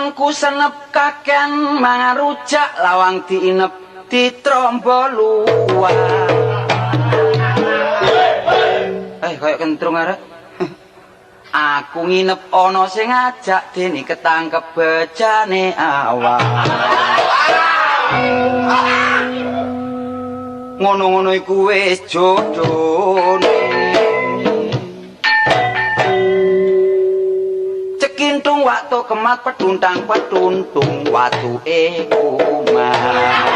Nemenku senep kakean mangan rujak lawang diinep ditrombo luwak. Koyo kentrung arek. Aku nginep ana sing ngajak dene ketangkep bejane awak. Ngono-ngono iku wis jodone. Cekintung waktu kemat petuntang petuntung watuke kumat.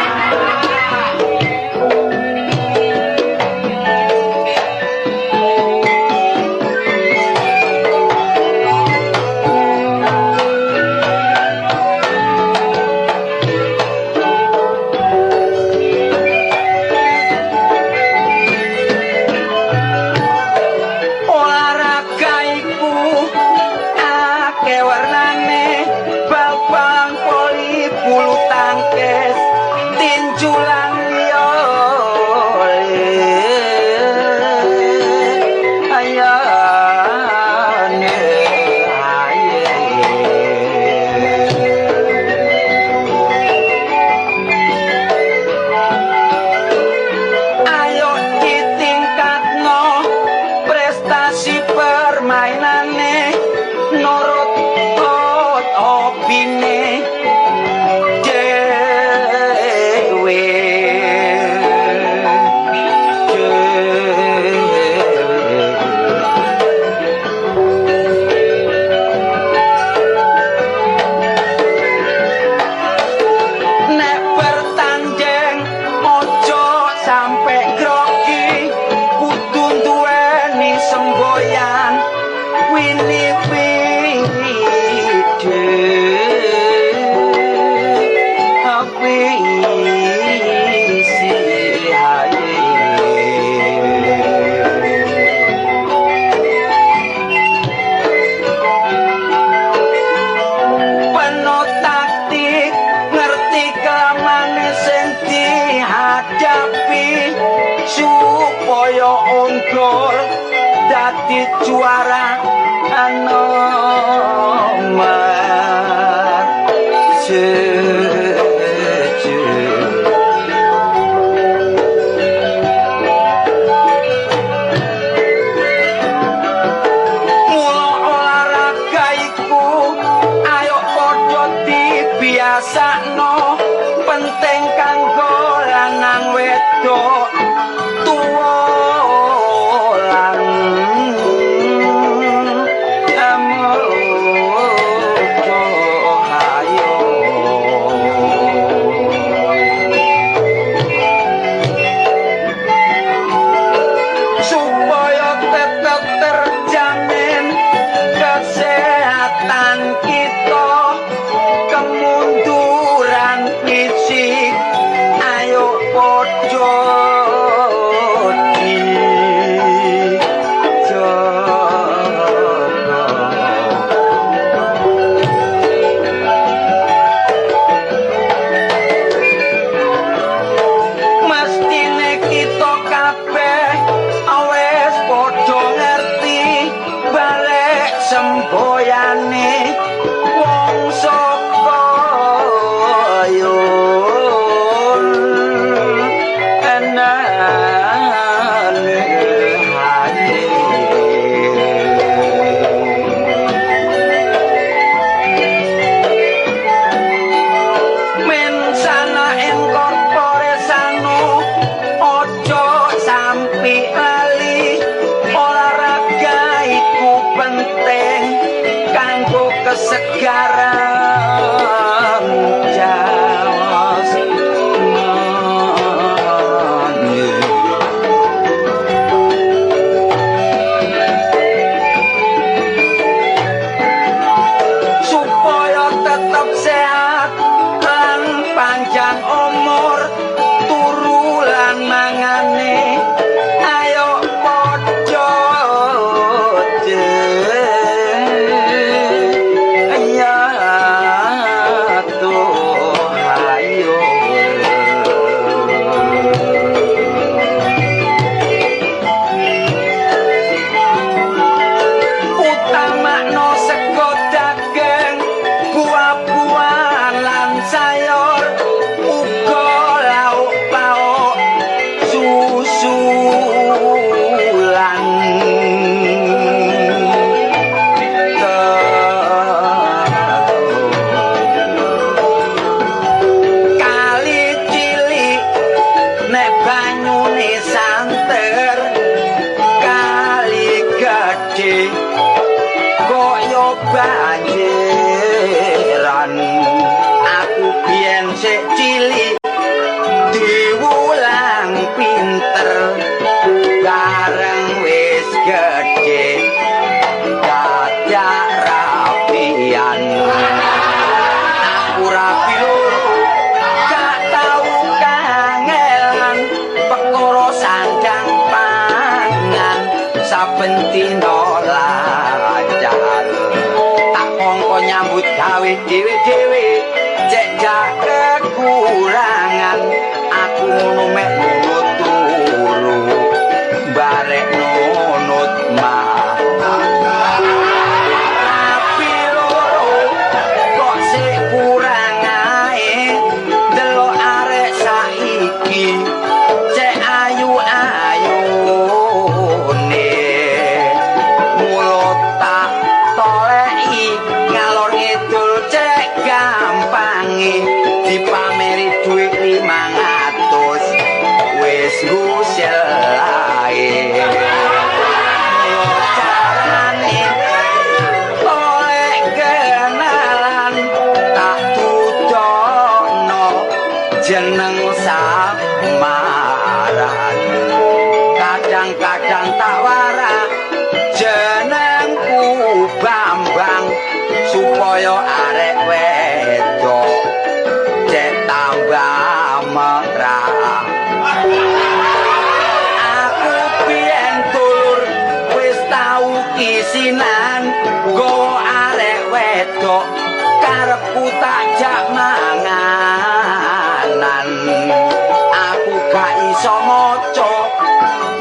Dadi juara nomor siji. Mula olahraga iku ayo padha dibiasakno, penting kanggo lanang wedok tuwa. Semboyane wong saka yun enane haye. Men sana in corpore sano ojo sampi lali, olahraga iku penting kanggo kesegaran jasmani. Supaya tetep sehat lan panjang umur, turu lan mangane ayo padha. Yeah. Nyambut gawe dhewe-dhewe cek gak kekurangan. Aku ngono mek nurut turu barek nunut mah. Rapi loro kok sik kurang ae, delok arek saiki cek ayu-ayune. Mulut tak toleki ngalor ngidul cek gampange, dipameri dhuwit 500 wis ngusel ae. Carane oleh kenalan tak tudono jeneng samaran. Kadang-kadang tak warak jenengku Bambang supaya arek wedok cek tambah merah. Aku biyen dulur wis tau kisinan nggawa arek wedok karepku tak jak manganan. Aku gak iso maca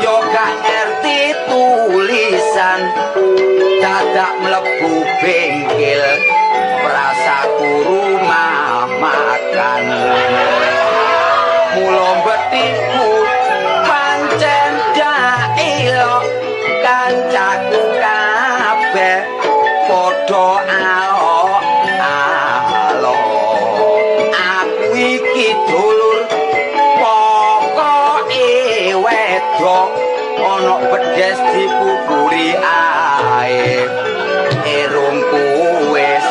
yo gak ngerti tulisan, dadak mlebu bengkel prasaku rumah makan. Mula betiku pancen dailok kancaku kabeh padha alok alok. Aku iki dulur pokoke wedok ana pedes dipupuri ae irungku wis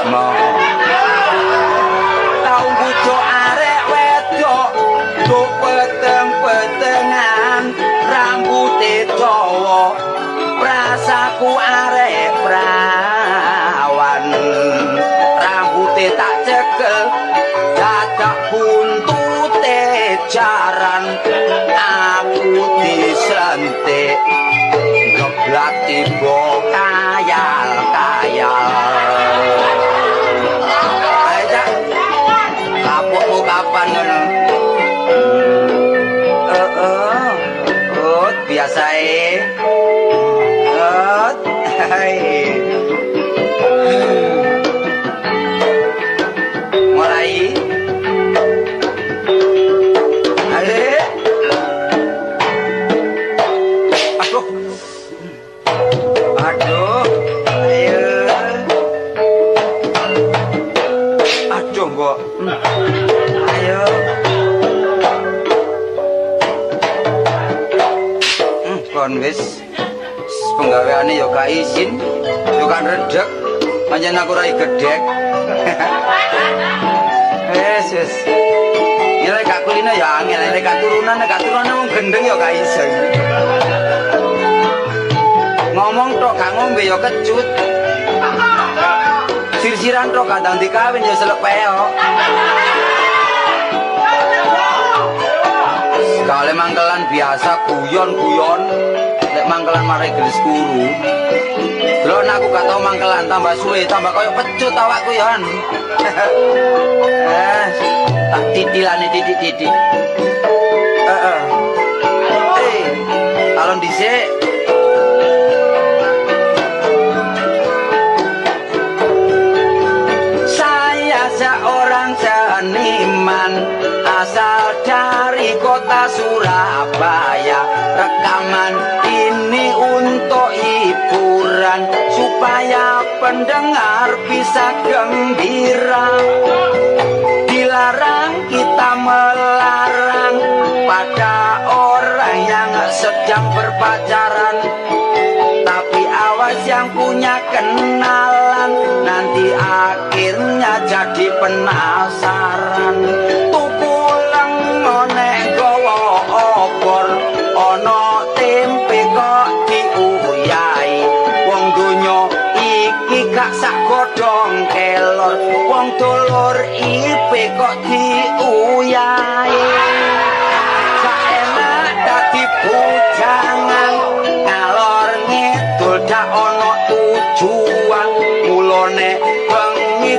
tau bujuk arek wedok do peteng-petengan rambute dawa prasaku arek prawan. Rambute tak cekel dadak buntute jaran, aku disentik geblak tiba kayal-kayal. Ayo Cak, kapokmu kapan ngono? Oh, biasae. Mulai. Ale. Aduh. Aduh. Ayo. Aduh, Mbok. Ayo. Kon wis penggaweane ya gak izin, ya gak redeg, pancen aku rai gedhek. Wis wis. Ngene gak kulino ya angel, nek gak turunan, nek gak turunan wong gendeng ya gak iso. Ngomong tok gak ngombe ya kecut. Sir-siran tok gak ndang dikawin ya selek peok. Sekali mangkelan biasa guyon-guyon, nek mangkelan marai gelis kuru. Delok aku gak tau mangkelan tambah suwe tambah koyo pecut awakku yon. Tak titilane titik-titik. Heeh. Alon dhisik. Saya seorang seniman asal dari kota Surabaya. Rekaman ini untuk hiburan supaya pendengar bisa gembira. Dilarang kita melarang pada orang yang sedang berpacaran. Tapi awas yang punya kenalan, nanti akhirnya jadi penasaran. Tuku lengo nek gawa obor, ana tempe kok diuyahi. Wong donya iki gak sak godhong kelor, wong dulur ipe kok diuyahi. Gak enak dadi bujangan, ngalor ngidul dak ana tujuan. Mulane bengi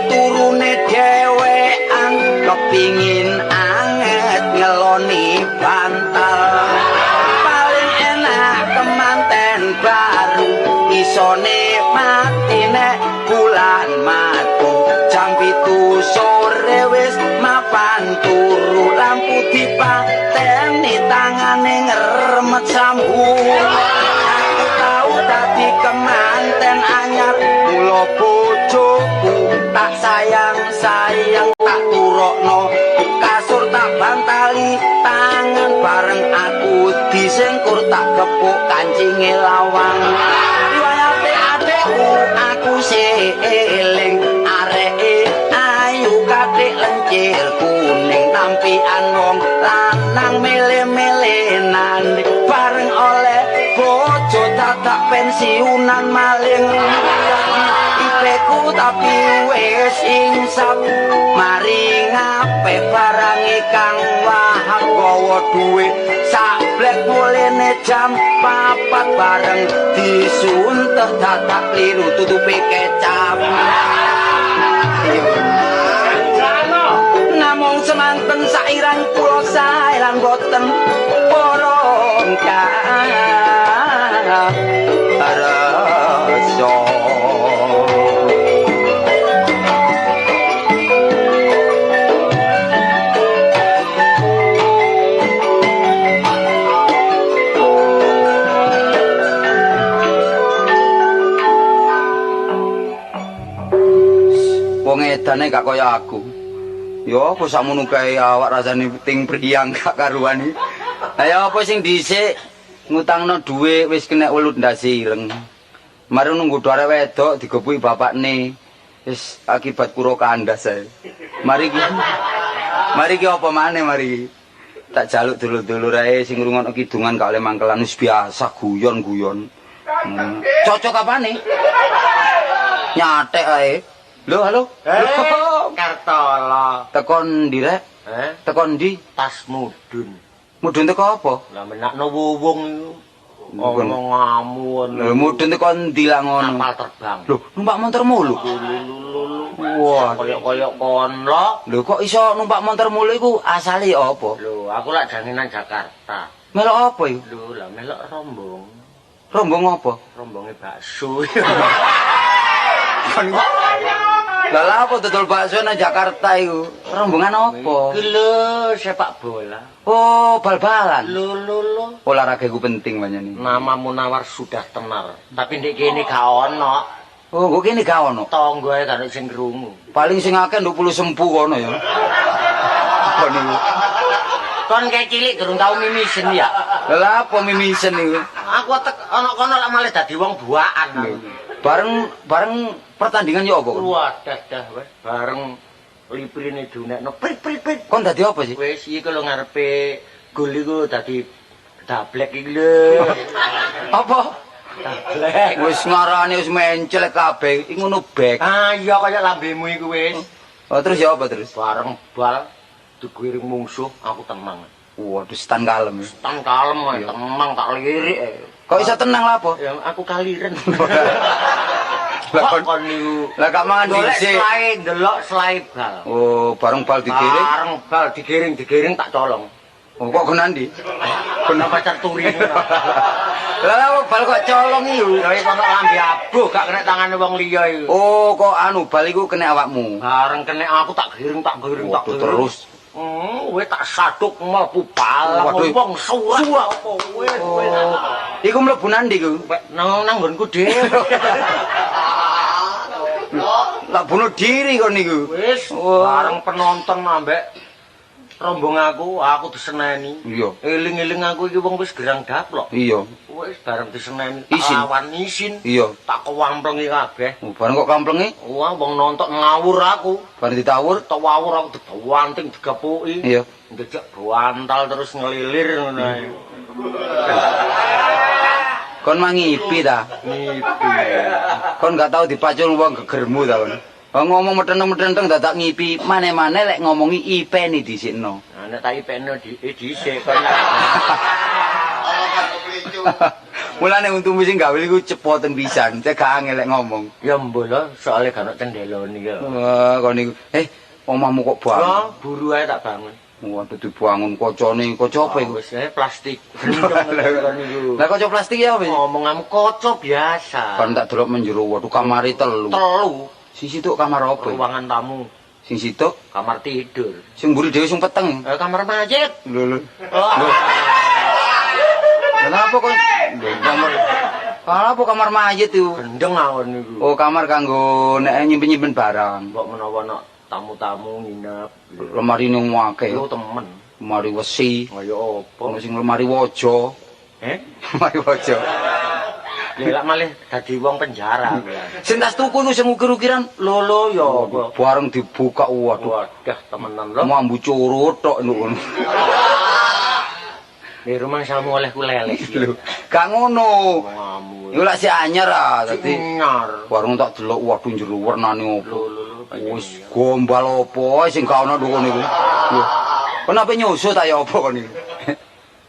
slamet sambung. Aku tau dadi kemanten anyar, mula bojoku tak sayang-sayang tak turokno kasur tak bantali tangan bareng aku disengkur tak gepuk kancinge lawang. Riwayate adekku aku eling areke ayu kathik lencir kuning tampian wong lanang mele-melenan bareng oleh bojo dadak pensiunan maling. Ipeku tapi wis insaf mari ngape barange kang wahab gawa dhuwit sablek mulene jam 4 bareng disuntek dadak kliru tutupe kecap. Namung semanten sairan kula sae lan boten porong karasa. Wong edane gak kaya aku. Ya apa sakmono kae awak rasane ting priyang gak karuan iki. Lah ya apa sing dhisik ngutangno dhuwit wis kena welut ndase ireng. Mari nunggu arek wedok digebuki bapakne. Wis akibat kuro kandas ae. Mari iki. Mari iki apa maneh mari. Tak jaluk dulur-dulur ae sing ngrungokno kidungan gak oleh mangkelan wis biasa guyon-guyon. Cocok apane? Nyatek ae. Lho, halo. Kartolo. Tekon ndi rek? Tekon ndi? Tas mudun. Mudun teko apa? Lah menakno wuwung iku. Omongamu ngono. Lho mudun teko ndi lah ngono? Kapal terbang. Lho, numpak motor mulu. Wah, koyok-koyok kono. Lho kok iso numpak motor mulu iku asale apa? Lho, aku lak jange nang Jakarta. Melok apa iku? Lho, lah melok rombong. Rombong apa? Rombonge bakso. Lah lha apa dodol bakso nang Jakarta iku? Rombongan apa? Iku lho sepak bola. Oh, bal-balan. Lho lho lho. Olahraga iku penting pancen. Nama Munawar sudah tenar, tapi ndek kene gak ono. Oh, kok kene gak ono? Tanggoe gak ono sing krungu. Paling sing akeh nduk puluh sempu kono ya. Kon niku. Kon kae cilik durung tau mimisen ya. Lha lha apa mimisen iku? Aku tek ono kono lak malah dadi wong buakan. Bareng bareng pertandingan yo apa? Wah, dah dah wis bareng liprine dunekno prit prit prit. Kon dadi apa sih? Wis iki lho ngarepe gol iku dadi dablek iki lho. Apa? Dablek. Wis ngarane wis menclek kabeh, iki ngono bek. Ah iya kaya lambemu iku wis. Oh, terus ya apa terus? Bareng bal digiring mungsuh, aku tenang. Waduh, stan kalem. Stan kalem, tenang tak lirik. Kok iso tenang lha apa? Ya aku kaliren. Lah kon niku. Lah gak mangan dhisik. Selae ndelok selae bal. Oh, bareng bal digiring. Bareng bal digiring-digiring tak colong. Oh, kok kono ndi? Kono pacar turi ngono. Lah bal kok colong iku? Lah iku ono lambe abuh gak kena tangane wong liya iku. Oh, kok anu bal iku kena awakmu. Bareng kena aku tak giring tak giring tak giring. Terus wis tak saduk mlebu bal wong surak apa wis. Iku mlebu nandi iku? Nang nggonku dhewe. Lah bunuh diri kon niku. Wis bareng penonton ambek rombong aku diseneni. Iya. Eling-eling aku iki wong wis gerang daplok. Iya. Wis bareng diseneni lawan isin. Iya. Tak kewamplongi kabeh. Oh, bareng kok kamplengi? Wah, wong nonton ngawur aku. Bareng ditawur, tawur aku dibanting digepuki. Iya. Ndejek bantal terus ngelilir ngono ae. Kon mangipi ta? Ngipi. Kon gak tau dipacul wong gegermu ta kon. Ngomong metenteng-metenteng dadak ngipi, mane-mane lek ngomongi ipeni dhisikno. Nah, nek tak ipeno dhisik kon. Mulane untumu sing gawe iku cepoten pisan, cek gak angel lek ngomong. Ya mbuh lho, soalé gak ono cendelone ya. Wah, kon niku. Omahmu kok bangun. Oh, buru ae tak bangun. Waduh dibangun kocone, kaca apa iku? Wis plastik. Lah kaca plastik ya apa? Omonganmu kaca biasa. Kan tak delok menjero, waduh kamare telu. Telu. Sing situk kamar apa? Ruangan tamu. Sing situk kamar tidur. Sing mburi dhewe sing peteng. Kamar mayit. Lho lho. Kenapa kok kamar? Apa kamar mayit iku? Gendeng awon niku. Oh, kamar kanggo nek nyimpen-nyimpen barang. Mbok menawa ana tamu-tamu nginep. Lemari ning akeh. Yo temen. Lemari wesi. Kaya apa? Ono sing lemari waja. Eh? Lemari waja. Lha malih dadi wong penjara. Sing tas tuku iku sing ukir-ukiran lho lho ya apa? Bareng dibuka waduh. Wadah temenan lho. Mambu curut tok ngono. Di rumah samu oleh ku lele. Lho, gak ngono. Iku lak sik anyar ah dadi. Anyar. Bareng tak delok waduh jero wernane opo. Wis gombal opo sing gak ono nduk niku. Lho. Kon ape nyusu ta ya apa kon iki?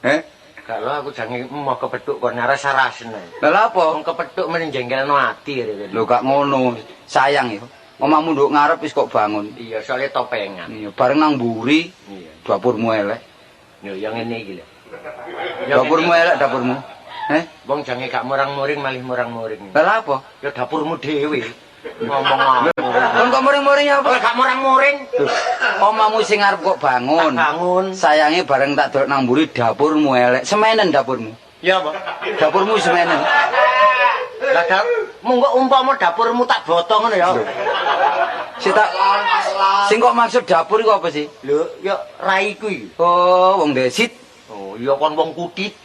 Heh? Gak lho aku jange emoh kepethuk kon ngaras-arasen. Lha lha apa? Wong kepethuk meni jengkelno ati rene. Lho gak ngono, sayang ya. Omahmu nduk ngarep wis kok bangun. Iya, soalnya topengan. Iya, bareng nang mburi. Iya. Dapurmu elek. Lho ya ngene iki lho. Dapurmu elek dapurmu. Heh? Wong jange gak murang-muring malih murang-muring. Lha lha apa? Ya dapurmu dhewe. Ngomong apa? Kon kok muring-muring apa? Gak murang-muring. Omahmu sing arep kok bangun. Bangun. Sayange bareng tak delok nang mburi dapurmu elek. Semenen dapurmu. Ya apa? Dapurmu semenen. Lah munggo umpama dapurmu tak boto ngono ya. Sing tak sing kok maksud dapur iku apa sih? Lho, ya raiku iki. Oh, wong desit. Oh, iya kon wong kutit.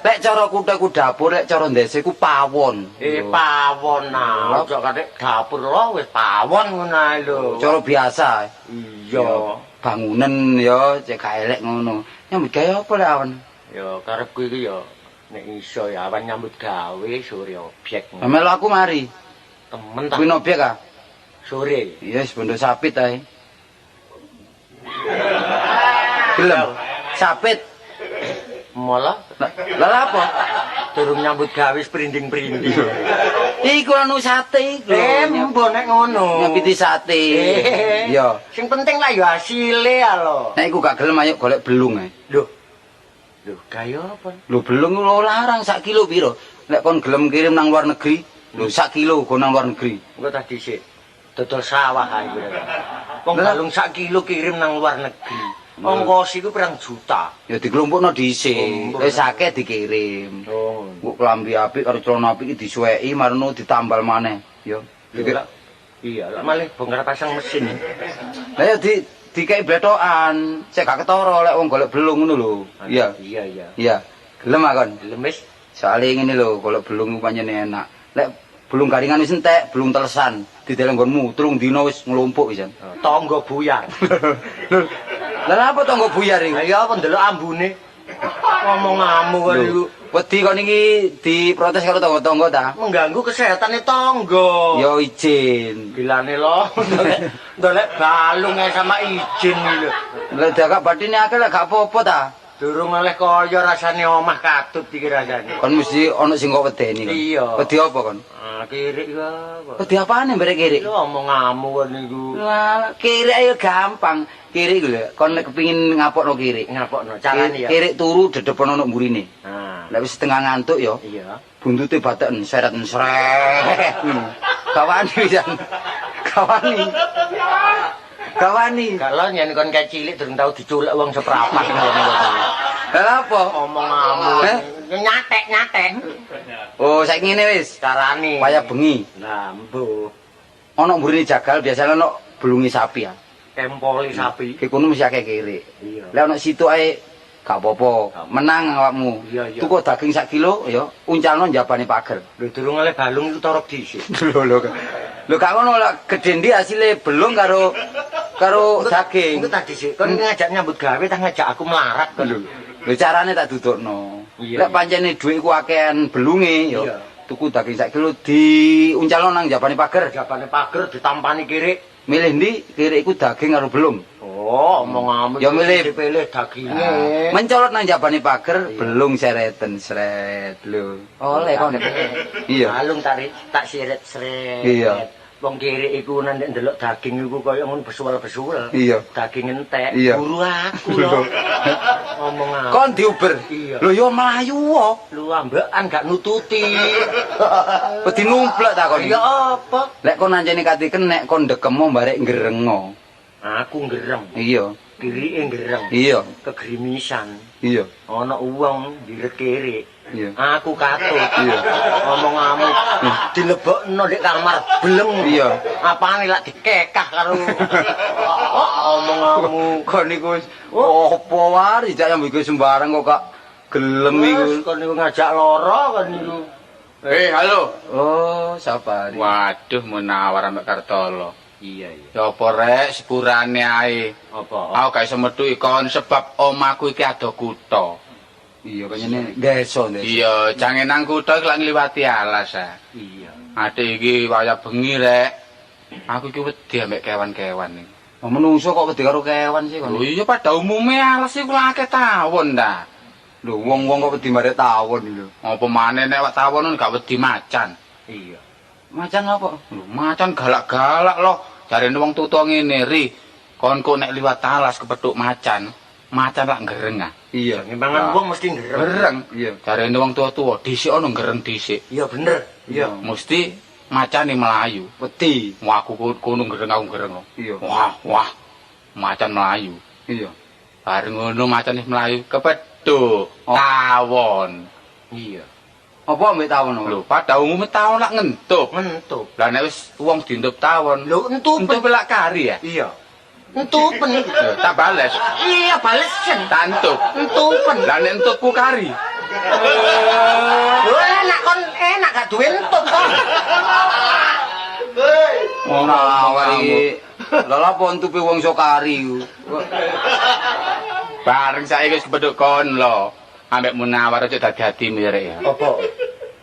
Lek cara kutha ku dapur, lek cara ndese ku pawon. Pawon nah. Aja katik dapur lho wis pawon ngono ae lho. Cara biasa. Iya. Bangunan ya cek gak elek ngono. Nyambut gawe apa lek awan? Ya karepku iki ya nek iso ya awan nyambut gawe sore objek. Melu aku mari. Temen ta. Kuwi objek ah? Sore. Iya wis bondo sapit ae. Gelem. Sapit. Malah lha apa? Durung nyambut gawe prinding-prinding. Iku anu sate iku. Mbok nek ngono. Nyapiti sate. Iya. Sing penting lah ya hasile ya lho. Nek iku gak gelem ayo golek belung ae. Lho. Lho, kaya apa? Lho belung lho larang sak kilo piro? Nek kon gelem kirim nang luar negeri, lho sak kilo go nang luar negeri. Engko tak dhisik. Dodol sawah ae kuwi. Wong balung sak kilo kirim nang luar negeri. Ongkos iku pirang juta. Ya diklumpukno dhisik. Wis akeh dikirim. Oh. Engko klambi apik karo celana apik iki disuweki marno ditambal maneh, ya. Iya, lak malih bongkar pasang mesin. Lah ya dikeki bletokan, cek gak ketara lek wong golek belung ngono lho. Iya. Iya, iya. Iya. Gelem ah kon? Gelem wis. Soale ngene lho, golek belung pancen enak. Lek belung garingan wis entek, belung telesan, dideleng nggonmu 3 dina wis nglumpuk pisan. Tangga buyar. Lha apa tangga buyar iku? Lah ya apa ndelok ambune. Ngomongamu kon iku. Wedi kon iki diprotes karo tangga-tangga ta? Mengganggu kesehatane tangga. Ya izin. Gilane lho, ndolek balung ae sama izin iki lho. Lah gak bathine akeh lek gak apa-apa ta? Durung oleh kaya rasane omah katut iki rasane. Kon mesti ana sing kok wedeni kon. Iya. Wedi apa kon? Ah, kirik apa? Wedi apane mbrek kirik? Lho omongamu kon niku. Lah, kirik ayo gampang. Kirik iku lho, kon nek kepengin ngapokno kirik. Ngapokno carane ya. Kirik turu dedepan ana mburine. Ha. Lek wis setengah ngantuk ya. Iya. Buntute bateken seret seret. Kawani pisan. Kawani. Kawani. Kalau nyen kon kae cilik durung tau diculek wong seprapat ngono. Lha apa? Omongamu. Nyatek-nyatek. Oh, saiki ngene wis. Carane. Wayah bengi. Lah, mbuh. Ana mburine jagal biasane ana belungi sapi ya. Kempoli sapi. Ki kono mesti akeh kirik. Iya. Lah ana situ ae gak apa-apa, menang awakmu. Iya, iya. Tuku daging sak kilo ya, uncalno njabane pager. Lho durung oleh balung iku torok dhisik. Lho lho. Lho gak ngono lek gedhe ndi asile belung karo karo daging. Engko tak dhisik. Kon ngajak nyambut gawe ta ngajak aku melarat kon. Lho. Lho carane tak dudukno. Iya, Lek pancene dhuwit iku akehan belunge ya. Iya. Tuku daging sak kilo diuncalno nang njabane pager. Njabane pager ditampani kirik. Milih ndi kirik iku daging karo belung. Oh, omongamu Ya milih dipilih daginge. Mencolot nang njabane pager, belung sereten seret lho. Oleh kon. Iya. Balung tak seret-seret. Iya. Wong kirik iku nek ndelok daging iku kaya ngono besuwel-besuwel. Iya. Daging entek, Iya. buru aku lho. Ngomong aku. Kon diuber. Iya. Lho yo mlayu wae. Lho ambekan gak nututi. Wedi numplek ta kon. Ya apa? Lek kon ancene kate kenek kon ndekemo barek ngrengo. Aku ngereng. Iya. Kirike gereng. Iya. Kegrimisan. Iya. Ana wong direkirik. Iya. Aku katut. Iya. Omonganmu dilebokno ndek kamar bleng. Iya. Apane lak dikekah karo oh, omonganmu. Kon niku wis opo wae dijak yang iku sembarang kok gak gelem iku. Wes, kon niku ngajak lara kon niku. Halo. Oh, Sapari. Waduh, Munawar ambek Kartolo. Iya, iya. Ya apa rek sepurane ae. Apa? Aku gak iso metuki kon sebab omahku iki ado kutha. Iya, kayane desa, desa. Iya, jange nang kutha iki lak ngliwati alas ah. Iya. Adik iki wayah bengi rek. Aku iki wedi ambek kewan-kewan iki. Oh, menungso kok wedi karo kewan sih kon. Lho iya pada umume alas iku lak akeh tawon ta. Lho, wong-wong kok wedi marek tawon lho. Apa maneh nek wak tawon gak wedi macan. Iya. Macan apa? Lho, macan galak-galak loh. Jarene wong tuwa ngene, Ri. Kon kok nek liwat alas kepethuk macan, macan lak gereng ah. Iya. Mangan wong mesti gereng. Gereng. Iya. Jarene wong tuwa-tuwa dhisik ono gereng dhisik. Iya bener. Iya. Mesti macane melayu. Wedi. Wah, aku kono gereng aku gereng. Iya. Wah, wah. Macan melayu. Iya. Bareng ngono macane melayu kepethuk tawon. Iya. Apa ambek tawon? Lho, pada umume tawon lak ngentup. Ngentup. Lah nek wis wong dientup tawon, lho entup. Entup lak kari ya? Iya. Entupen. Lho, tak bales. Iya, balesen. Tantup. Entupen. Lah nek entupku kari. Lho enak kon enak gak duwe entup kon. Ngono awar iki. Lha lha apa entupe wong iso kari iku? Bareng saiki wis kepethuk kon lho. Ambek Munawar aja dadi atimu ya rek ya. Apa?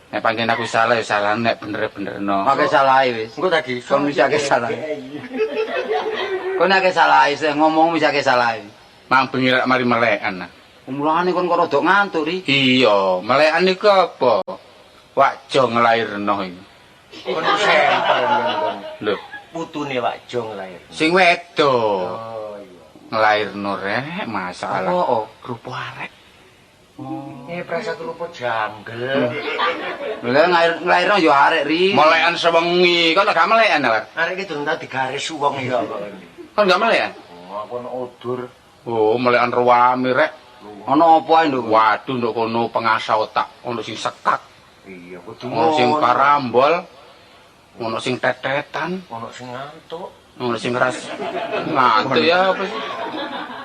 Nek pancen aku salah ya salah, nek bener-benerno. Akeh salahe wis. Engko tadi kon wis akeh salah. Kon akeh salah wis ngomong wis akeh salah. Mang bengi rek mari melekan. Mulane kon kok rada ngantuk ri. Iya, melekan iku apa? Wak Jo nglairno iki. Kon sempel kon. Lho, putune Wak Jo nglairno. Sing wedok. Oh iya. Nglairno rek masalah. Apa? Rupa arek. Oh. Prasa lupa janggel. Lha nglairno ya arek ri. Melekan sewengi, kon gak melekan ta, War? Arek iki durung tau digaris wong ya kok. Kon gak melekan? Oh, aku ono odur. Oh, melekan ruame rek. Ono apa ae nduk? Waduh nduk kono pengasah otak, ono sing sekak. Iya, kudu ono sing karambol, ono sing tetetan, ono sing ngantuk, ono sing ras ngantuk ya apa sih?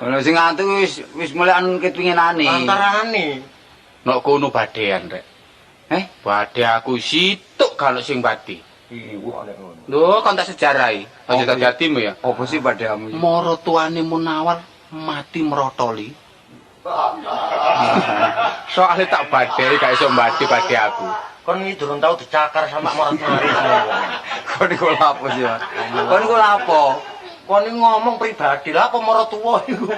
Ono sing ngantuk wis wis melekan ketwinginane. Antarane. Nok kono badean rek. Badhe aku situk kalau sing badi. Iya, nek ngono. Lho, kon tak sejarahi. Aja dadi atimu ya. Apa sih badeamu? Moro tuane Munawar mati merotoli. Soale tak badhe gak iso mbadi badhe aku. Kon iki durung tau dicakar sama morat-marit. Kon iku lapo sih, Mas? Kon iku lapo? Kon iki ngomong pribadi lah apa maratuwa iku.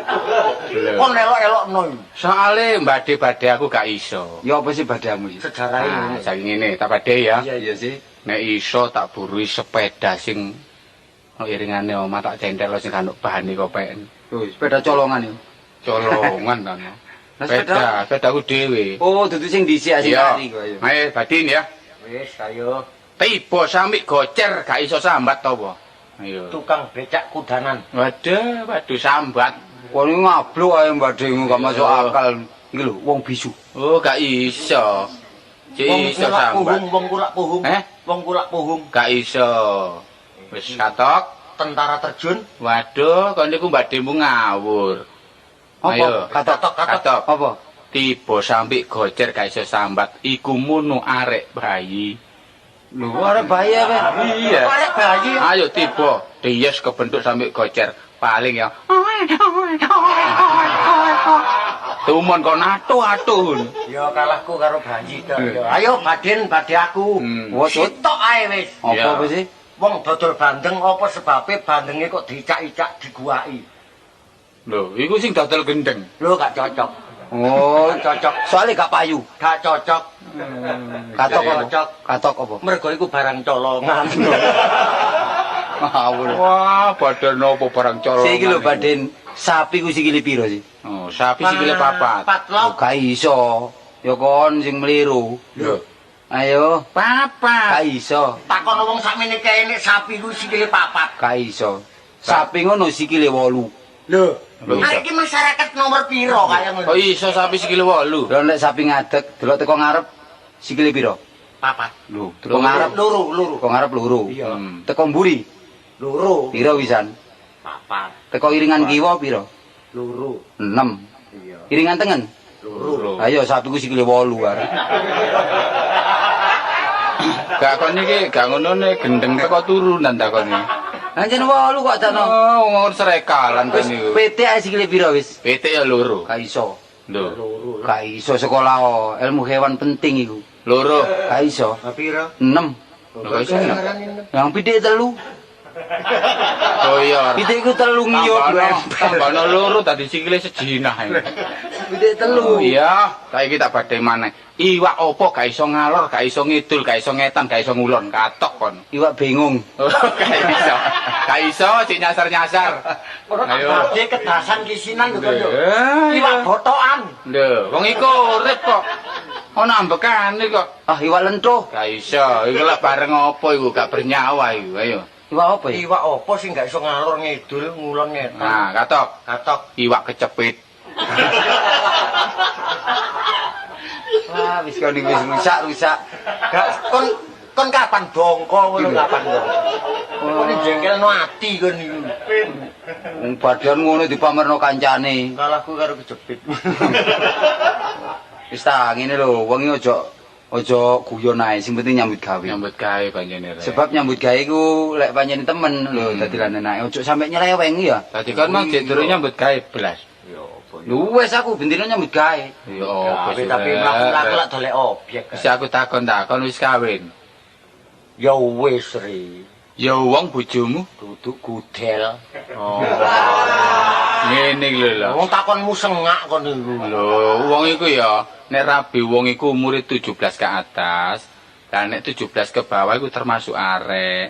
Kon elok-elokno iku. Soale mbade-badhe aku gak iso. Ya apa sih badeamu sih? Sejarahe ngene. Saiki ngene, tak badhe ya. Iya sih. Nek iso tak burui sepeda sing iringane omah tak centel sing gak ono bahane kopeken. Lho, sepeda colongan iki. Colongan ta. Sepeda, sepedaku dhewe. Oh, dudu sing dhisik sing kari iku ayo. Ayo badin ya. Wis, ayo. Tiba samik gocer gak iso sambat to apa? Ayo. Tukang becak kudanan. Waduh, waduh sambat. Kon iki ngabluk ae mbadhemu gak masuk akal. Iki lho, wong bisu. Oh, gak iso. Cek iso sambat. Wong kulak puhung. Wong kulak puhung. Gak iso. Wis katok. Tentara terjun. Waduh, kon niku mbadhemu ngawur. Ayo, katok, katok. Apa? Tiba sampe gocer gak iso sambat. Iku munu arek bayi. Lho, arek bayi apa? Iya. Arek bayi. Ayo tiba, dies kebentuk sampe gocer. Paling ya. Tumon kon atuh-atuh. Ya kalahku karo bayi to. Ayo baden badhe aku. Sitok ae wis. Apa apa sih? Wong dodol bandeng apa sebabe bandenge kok dicak-icak diguwaki. Lho, iku sing dodol gendeng. Lho, gak cocok. Oh, cocok. Soale gak payu. Gak cocok. Katok apa? Katok apa? Mergo iku barang colongan. Ngawur. Wah, badan opo barang colongan. Siki lho baden sapi ku sikile piro sih? Oh, sapi sikile papat. Papat lho. Gak iso. Ya kon sing meliru. Lho. Ayo, papat. Gak iso. Takon wong sakmene kae nek sapi ku sikile papat. Gak iso. Sapi ngono sikile 8. Lho, arek iki masyarakat nomor piro kaya ngono? Kok iso sapi sikile 8? Lho nek sapi ngadeg delok teko ngarep sikile piro? 4. Lho, teko ngarep loro, loro. Teko ngarep loro. Iya. Teko mburi loro. Piro wisan? 4. Teko iringan kiwa piro? Loro. 6. Iya. Iringan tengen? Loro. Ayo sapiku sikile 8 arek. Gak kon iki gak ngono ne gendeng teko turunan takoni. Anjen 8 kok dakno. Oh, ngono serekalan kon Wis niku. PT ae sikile piro wis? PT ya loro. Gak iso. Lho, Loro. Gak iso sekolah oh. Ilmu hewan penting iku. Loro. Gak iso. Lah piro? 6. Lho, kok iso enam? Yang pitik 3. Oh iya. Pitik iku 3 ngiyo Tambahno loro dadi sikile sejinah iki. Pitik 3. Oh iya, saiki tak badhe maneh. Iwak opo gak iso ngalor, gak iso ngidul, gak iso ngetan, gak iso ngulon, katok kon. Iwak bingung. Gak iso. Gak iso cik nyasar-nyasar. Ora tak badhe kedasan kisinan lho kon yo. Lho, Iwak botokan. Lho, wong iku urip kok. Ono ambekane kok. Ah, iwak lentuh. Gak iso, iku lak bareng opo iku gak bernyawa iku. Ayo. Iwak apa ya? Iwak apa sing gak iso ngalor ngidul, ngulon ngetan? Nah, katok. Katok. Iwak kecepit. Wah, wis kon iki wis rusak-rusak. Gak kon kapan bongko ngono kapan kon? Kon jengkelno ati kon iku. Wong badan ngono dipamerno kancane. Kalahku karo kejepit. Wis ta ngene lho, wong iki aja guyon ae, sing penting nyambut gawe. Nyambut gawe pancene rek. Sebab nyambut gawe iku lek pancene temen lho dadi lan enake. Aja sampe nyeleweng ya. Dadi kon mang jek durung nyambut gawe blas. Ya apa ya. Lho wis aku bendina nyambut gawe. Ya apa Tapi tapi mlaku-mlaku lak dolek objek. Wis aku takon-takon wis kawin. Ya wis ri. Ya wong bojomu duduk gudel. Oh. Ngene iki lho. Wong takonmu sengak kon niku. Lho, wong iku ya nek rabi wong iku umure 17 ke atas, lah nek 17 ke bawah iku termasuk arek.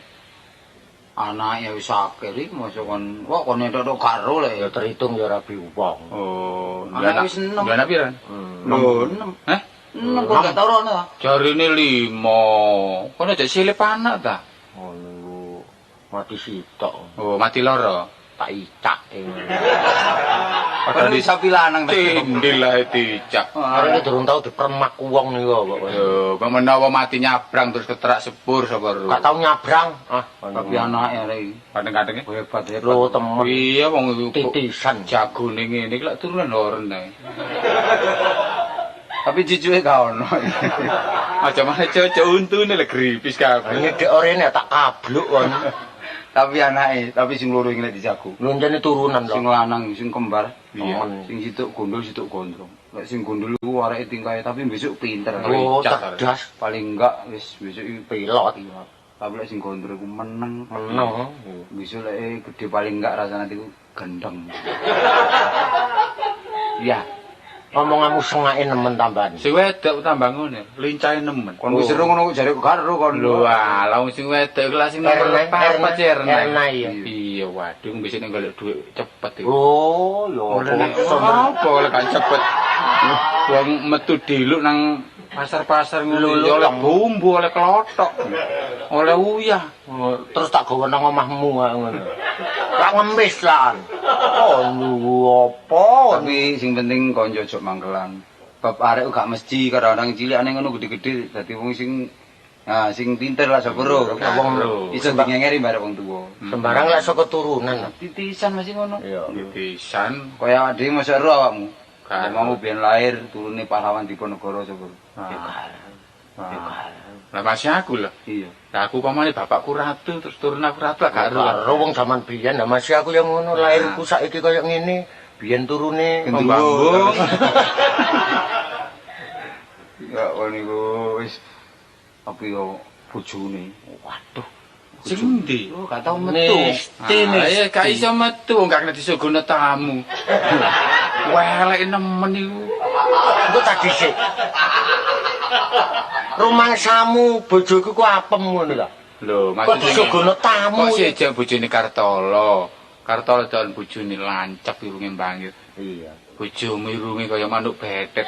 Anake wis akeh iki mosok kon wah kon entuk karo le. Ya terhitung ya rabi wong. Oh, anak wis 6. Lho anak pira? Lho 6. Heh? 6 kok gak tau rono ta? Jarine 5. Kono aja silip anak ta? Oh niku mati sitok. Oh, mati loro. Tak icak. Padahal sapi lanang ta. Tindil ae dicak. Arek durung tau dipermak wong niku kok. Yo, menawa mati nyabrang terus keterak sepur sapa ro. Gak tau nyabrang. Ah, tapi anake arek iki kadang-kadang hebat hebat. Lho temen. Iya wong iku titisan. Jagone ngene iki lak turunan horen ae. Tapi cucuke gak ono. Aja malah cocok untune lho gripis kabeh. Nyedek orene tak kabluk kon. Tapi anake, tapi sing loro iki nek dijago. Lho njane turunan lho. Sing lanang sing kembar, iya. Sing situk gondol, situk gondrong. Lek sing gondol iku areke tingkahe tapi besok pinter. Oh, cerdas. Paling enggak wis besok iki pilot. Tapi lek sing gondrong iku meneng. Meneng. Besok lek gede paling enggak rasane iku gendeng. Iya. Omonganmu sengake nemen tambahan. Sing wedok tambah ngene, lincahe nemen. Kon wis seru ngono kok jare karo kon. Lho alah wong sing wedok iku lak sing nomor 4 Erna. Iya. Iya waduh bisa nek golek dhuwit cepet iku. Oh, lho apa oleh gak cepet. Wong metu diluk nang pasar-pasar ngono ya oleh bumbu, oleh klothok, oleh uyah. Terus tak gawa nang omahmu ngono. Tak ngemis lan. Oh, lho apa? Tapi sing penting konco aja mangkelan. Bab arek gak mesti kadang-kadang cilikane ngono gede-gede dadi wong sing nah sing pinter lah sapa ro. Wong iso ngengeri barek wong tuwa. Sembarang lek saka turunan. Titisan masih ngono. Iya. Titisan kaya dhewe mosok ro awakmu. Mau biyen lahir turune pahlawan Diponegoro sapa. Lah masih aku lho. Iya. Lah aku pamane bapakku ratu terus turun aku ratu gak ero. Wong jaman biyen lah masih aku yang ngono lahirku saiki kaya ngene. Biyen turune bambu. Ya kon niku wis tapi yo bojone. Waduh. Sing endi? Oh, gak tau metu. Mesti. Ya gak iso metu wong gak kena disuguhno tamu. Welek nemen iku. Engko tak dhisik. Rumangsamu bojoku ku apem ngono ta. Lho, kok disuguhno tamu. Kok sejak bojone Kartolo. Kartolo don bojone lancep irunge bangir. Iya. Bojomu irunge kaya manuk betet.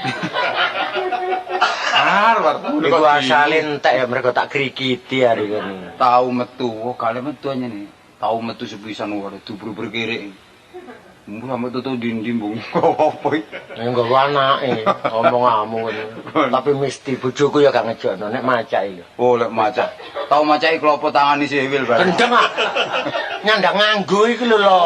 Arep iku asale entek ya mergo tak krikiti hari kene. Tau metu, oh gak metu anyene. Tau metu sepisan wae dubur-bur kirik. Mbuh sampe tutu dindi mbung apa iki? Nek nggawa anake, omonganmu ngono. Tapi mesti bojoku ya gak ngejokno nek macake lho. Oh, lek macak. Tau macake klopo tangani siwil bareng. Gendeng ah. Nyandang nganggo iki lho lho.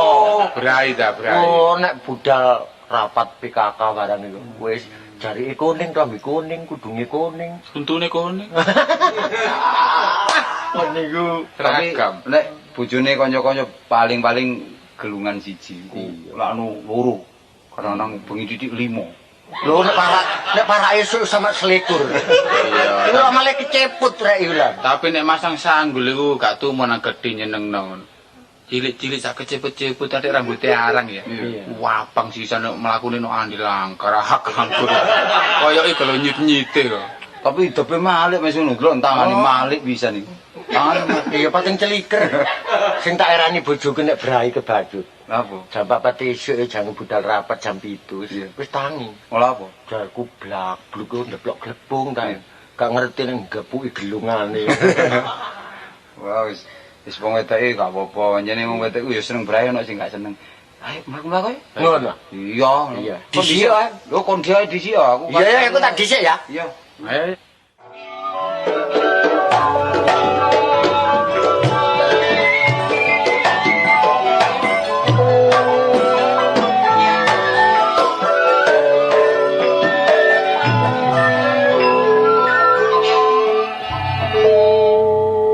Brai ta, brai. Oh, nek budal rapat PKK barang iku wis jarike kuning, klambi kuning, kudunge kuning. Untune kuning. Kon niku Tapi Seragam. nek bojone kanca-kanca paling-paling gelungan siji iku. Lak anu loro. Kadang-kadang bengi titik 5. Lho nek parak esuk sama selikur. Iya. Iku lho malah keceput rek iku lah. Tapi nek masang sanggul iku gak tumo nang gedhe nyenengno ngono. Cilik-cilik sak keceput-ceput atik rambute arang ya. Iya. Wapang sisan nek mlakune nok andi langkar hak langkur. Koyoke gelo nyit-nyite kok. Tapi hidupe malik wis ngono, delok tangane malik bisa niku. Tangane Iya pating celiker. Sing tak erani bojoku nek brai kebacut. lha apa? Jam 4 esuk jangan budal rapat jam 7. Iya. Wis tangi. Ola apa? Jarku blak-bluk ndeplok glepung ta. Iya. Gak ngerti nek gepuki gelungane. Wah wis wis wong wedoke gak apa-apa. Pancene wong wedok ku ya seneng brai ono sing gak seneng. Ayo mlaku-mlaku ayo. Ngono. Iya. Iya. Kon Dhisik ae. Lho kon dia dhisik aku. Iya ya aku tak dhisik ya. Iya. Ayo.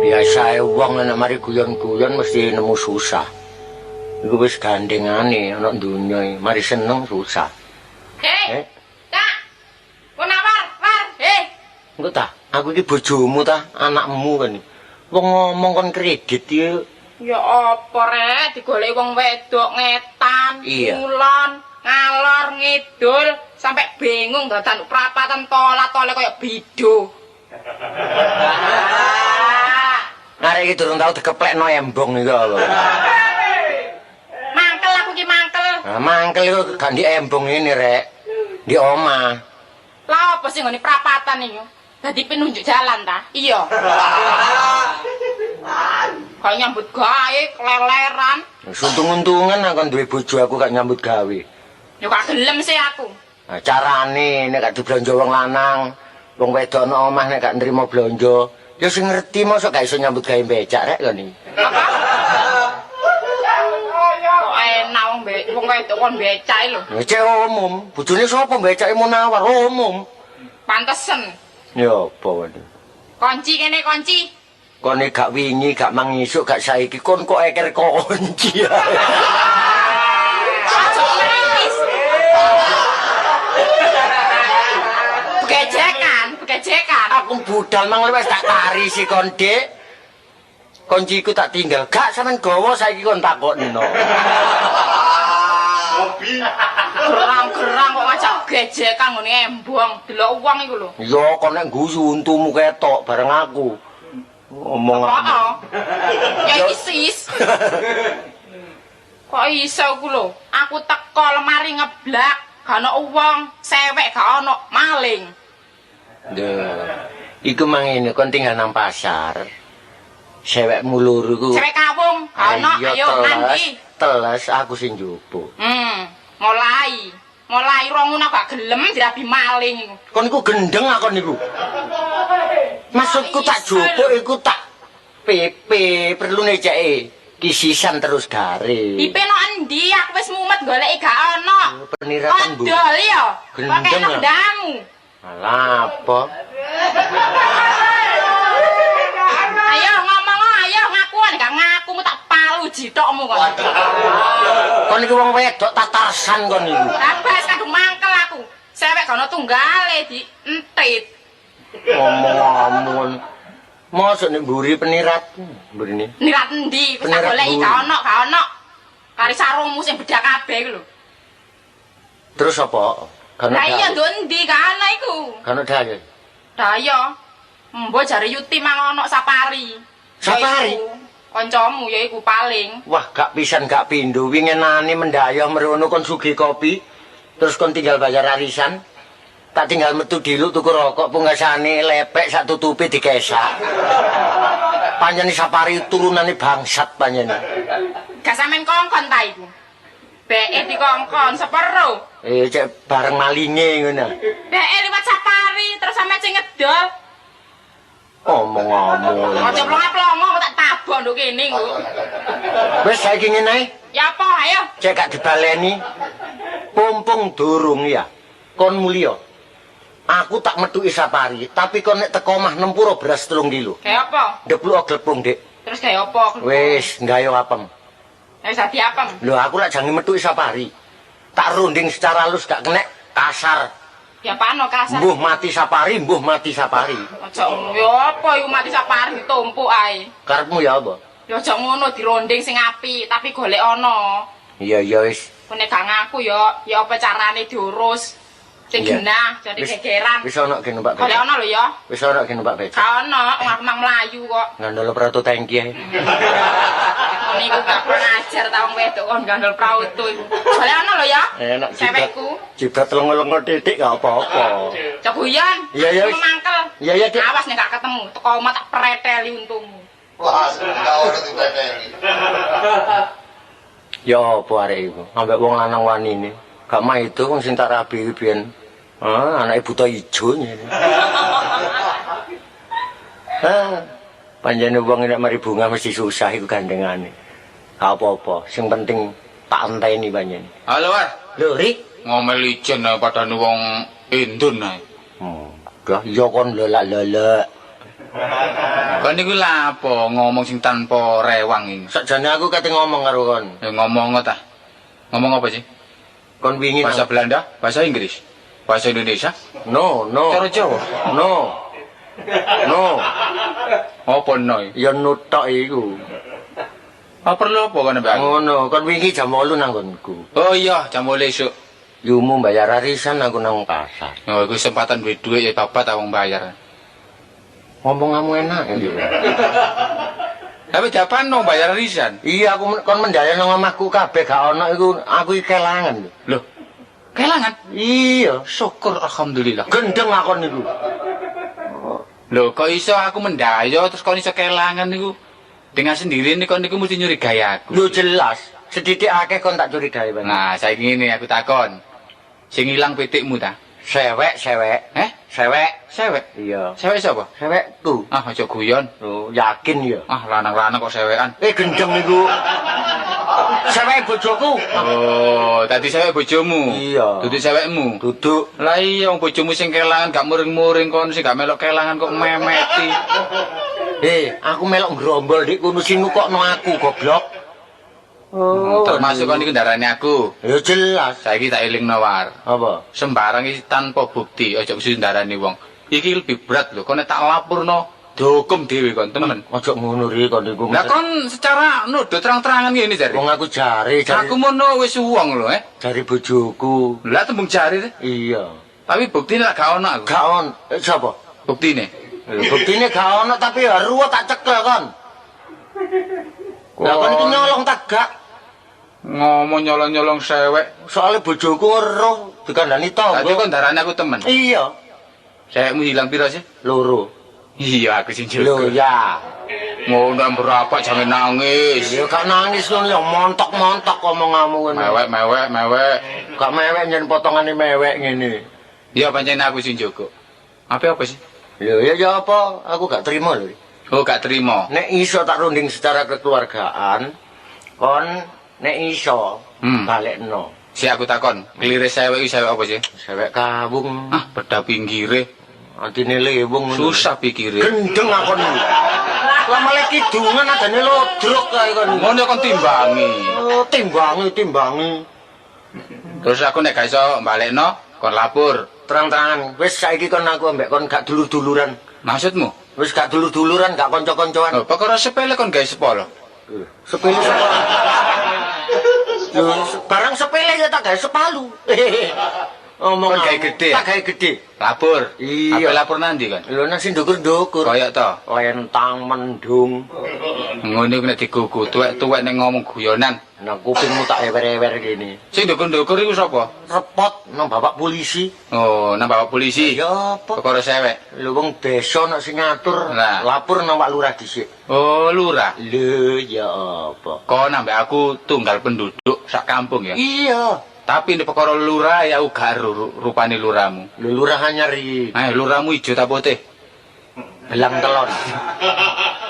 Biasae wong nek mari guyon-guyon mesti nemu susah. Iku wis gandengane ana donya iki, mari seneng susah. Hei, Eh? Kak. Munawar, war, hei. Engko ta, aku iki bojomu ta, anakmu kan. Wong ngomong kon kredit iki. Ya apa rek digoleki wong wedok ngetan, ngulon, ngalor, ngidul, sampai bingung dadan prapatan tolat-tole kaya bido. Arek iki durung tau dikeplekno embong iki lho. Mangkel aku ki mangkel. Nah, mangkel iku gak ndi embong ngene rek. Di omah. Lah apa sih nggone prapatan iki? Dadi penunjuk jalan ta? Iya. Kayak nyambut gawe keleleran. Untung-untungan aku duwe bojo aku gak nyambut gawe. Ya gak gelem sih aku. Nah, carane nek gak diblonjo wong lanang, wong wedok nang omah nek gak nrimo blonjo, ya sing ngerti mosok gak iso nyambut gawe becak rek kene. Apa? Kok enak wong wong wedok kon becak lho. Becak umum, bojone sapa becake Munawar umum. Pantesen. Ya apa wae. Kunci kene kunci. Kon gak wingi, gak mangisuk, gak saiki kon kok eker kunci. Aja nangis. Begejekan, begejekan. Aku budal mang wis tak tarisi kon, Dik. Kunciku tak tinggal. Gak sampean gawa saiki kon takokno. Gerang-gerang kok ngajak gejekan ngene embong, delok wong iku lho. Ya kon nek guyu untumu ketok bareng aku. Ngomong apa? Ya iki sis. Kok iso ku lho? Aku teko lemari ngeblak, gak ono wong, sewek gak ono, maling. Duh. Iku mangene kon tinggal nang pasar. Sewekmu loro iku. Sewek kawung, gak ono, ayo nandi. Teles aku sing njupuk. Mulai. Mulai rong ngono gak gelem dirabi maling iku. Kon iku gendeng akon niku. Maksudku tak jupuk iku tak PP perlune ceke kisisan terus garing. PP no endi? Aku wis mumet goleki gak ono. Peniratan Bu. Odol ya. Gendeng. Kok ndamu. Alah apa? Ayo ngomong ayo ngakuan gak ngaku tak palu jithokmu kon. Kon iki wong wedok tatarsan kon iku. Lah wis kadung mangkel aku. Sewek gak ono tunggale di entit. Ngomong-ngomong. Mosok nek mburi penirat mburine. Nirat endi? Wis tak goleki gak ono, gak ono. Kari sarungmu sing bedak kabeh iku lho. Terus apa? Gak ono. Lah iya nduk endi gak ono iku. Gak ono daya. Daya. Mbok jare Yuti mang ono Sapari. Sapari? Kancamu ya iku paling. Wah, gak pisan gak pindho winginane mendayah merono kon sugih kopi. Terus kon tinggal bayar arisan. Tak tinggal metu diluk tuku rokok pungkasane lepek sak tutupi dikesak. Panjene Sapari turunane bangsat panjene. Gak sampean kongkon ta iku. Beke dikongkon sepero. Cek bareng malinge ngono. Beke liwat Sapari terus sampe sing ngedol. Omong-omong. Aja plonga-plongo tak tabok nduk kene kok. Wis saiki ngene ae. Ya apa ayo. Cek gak dibaleni. Pumpung durung ya. Kon mulya. Aku tak metuki Sapari, tapi kon nek teko omah nempuro beras 3 kilo. Kayak apa? Ndepluko glepung, Dik. Terus kayak apa? Wis, nggayo apem. Wis dadi apem. Lho, aku lak jange metuki Sapari. Tak runding secara halus gak kenek kasar. Ya pano kasar. Mbuh mati Sapari, mbuh mati Sapari. Aja ya apa iku mati Sapari ditumpuk ae. Karepmu ya apa? Ya aja ngono dirunding sing apik, tapi golek ana. Iya, iya wis. Nek gak ngaku ya, ya apa carane diurus? Sing genah, jadi gegeran. Wis ana ge numpak becak. Golek ana lho ya. Wis ana ge numpak becak. Gak ana, wong aku mang mlayu kok. Ngandel prauto tangki ae. Niku gak kurang ajar ta wong wedok kon ngandel prauto iku. Golek ana lho ya. Enak cewekku. Jibrat lengo-lengo titik gak apa-apa. Cok guyon. Iya, iya wis. Mangkel. Iya, iya, Dik. Awas nek gak ketemu, teko omah tak preteli untumu. Langsung gak ono dipreteli. Ya apa arek iku? Ambek wong lanang wanine. Gak maido wong sing tak rabi iki biyen. Ah, anake buta ijo ngene. Ah, panjene wong nek mari bunga mesti susah iku gandengane. Gak apa-apa, sing penting tak enteni panjene. Halo, War. Lho, Rik, Ngomel ijen ae padane wong Indon ae. Dah iya kon lelak-lelek. Kon niku lha apa ngomong sing tanpa rewang iki? Sakjane aku kate ngomong karo kon. Ya ngomong ta. Ngomong apa sih? Kon wingi bahasa Belanda, bahasa Inggris, bahasa Indonesia? No, no. Cara Jawa? No. No. Apa no? Ya nutok iku. Apa perlu apa kon mbak? Ngono, kon wingi jam 8 nang nggonku. Oh iya, jam 8 esuk. Yumu bayar arisan aku nang pasar. Oh, iku kesempatan duwe dhuwit ya babat ta wong bayar. Ngomong-ngomong enak ya. Tapi japan no bayar arisan. Iya, aku kon mendaya nang omahku kabeh gak ono iku aku iki kelangan. Loh. Kelangan? Iya, syukur alhamdulillah. Gendeng akon niku. Lho, kok iso aku mendaya terus kon iso kelangan niku? Dengan sendiri ini kon niku mesti nyurigai aku. Lho jelas, sedidik akeh kon tak curigai banget. Nah, saiki ngene aku takon. Sing ilang pitikmu ta? Sewek, sewek. Eh? Sewek. Sewek? Iya. Sewek sapa? Sewekku. Ah, aja guyon. Lho, yakin ya? Ah, lanang-lanang kok sewekan. Gendeng niku. Sewek bojoku. Oh, tadi sewek bojomu. Iya. Duduk sewekmu. Duduk. Lah iya wong bojomu sing kelangan gak muring-muring kon sing gak melok kelangan kok memeti. Aku melok ngrombol dik kono sing ngukokno aku goblok. Oh, termasuk kon iku ndarani aku. Ya jelas. Saiki tak elingno War. Apa? Sembarang iki tanpa bukti, aja mesti ndarani wong. Iki lebih berat lho, kon nek tak laporno dihukum dhewe kon temen. Aja ngono ri kon iku. Lah kon secara nuduh terang-terangan ngene jare. Wong aku jare. Aku mono wis wong lho, Jare bojoku. Lah tembung jare te. Iya. Tapi buktine lak gak ono aku. Gak ono. Sapa? Buktine. Buktine gak ono tapi ya ruwet tak cekel kon. Lah kon iki nyolong tak gak? Ngomong nyolong-nyolong sewek. Soale bojoku weruh dikandani tangga. Tadi kon ndarani aku temen. Iya. Sewekmu hilang piro sih? 2. Iya, aku sing jaga. Lho ya. Ngono berapa jangan nangis. Ya gak nangis ngono ya montok-montok omonganmu ngono. Mewek, mewek, mewek. Gak mewek nyen potongane mewek ngene. Ya pancen aku sing jaga. Apa sih? Lho ya ya apa? Aku gak terima lho. Oh, gak terima. Nek iso tak runding secara kekeluargaan, kon nek iso balekno. Si aku takon, klire sewek iki sewek apa sih? Sewek kawung. Ah, beda pinggire. Atine lewung. Susah pikire. Gendeng akon iki. Lah malah kidungan adane lodrok kae kon. Ngono kon timbangi. Oh, timbangi. Terus aku nek gak iso balekno, kon lapor. Terang-terangan, wis saiki kon aku ambek kon gak dulur-duluran. Maksudmu? Wis gak dulur-duluran, gak kanca-kancoan. Oh, perkara sepele kon gawe sepolo. Sepele sepolo. Lho, barang sepele ya tak gawe sepalu. Omong kon gawe gede. Tak gawe gede. Lapor. Iya. Apa lapor nanti kon? Lho nang sing ndukur-ndukur. Kaya to. Lentang mendung. Ngono iku nek digugu tuwek-tuwek nek ngomong guyonan. Nang kupingmu tak ewer-ewer kene. Sing ndukur-ndukur iku sapa? Repot nang bapak polisi. Oh, nang bapak polisi. Ya apa? Perkara sewek. Lho wong desa nek sing ngatur, lapor nang Pak Lurah dhisik. Oh, lurah. Lho ya apa? Kon ambek aku tunggal penduduk sak kampung ya. Iya. Tapi nek perkara lurah ya aku gak rupane lurahmu. Lho lurah anyar iki. Ayo lurahmu ijo ta putih? Belang telon.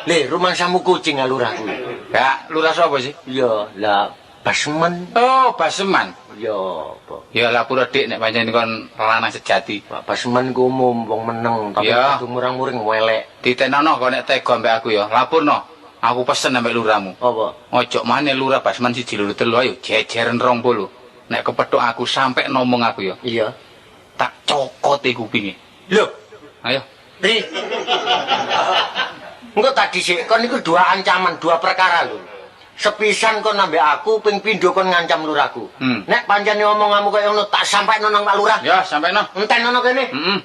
Le, rumangsamu kucing ah lurah kuwi. Ya, lurah sapa sih? Iya, lah Basman. Oh, Basman. Ya apa? Ya lapor Dik nek pancen kon lanang sejati. Pak Basman ku umum wong meneng tapi kudu murang-muring welek. Ditenono kok nek tega ambek aku ya. Laporno. Aku pesen ambek lurahmu. Apa? Ojo maneh lurah Basman 1 2 3 ayo jejeren 20. Nek kepethuk aku sampe ngomong aku ya. Iya. Tak cokote kupinge. Lho, ayo. Ri. Engko tadi sik kon niku dua ancaman, dua perkara lho. Sepisan kon ambek aku, ping pindho kon ngancam lurahku. Nek pancene omonganmu kaya ngono tak sampaikno nang Pak Lurah. Ya, sampaikno. Entenono kene. Heeh.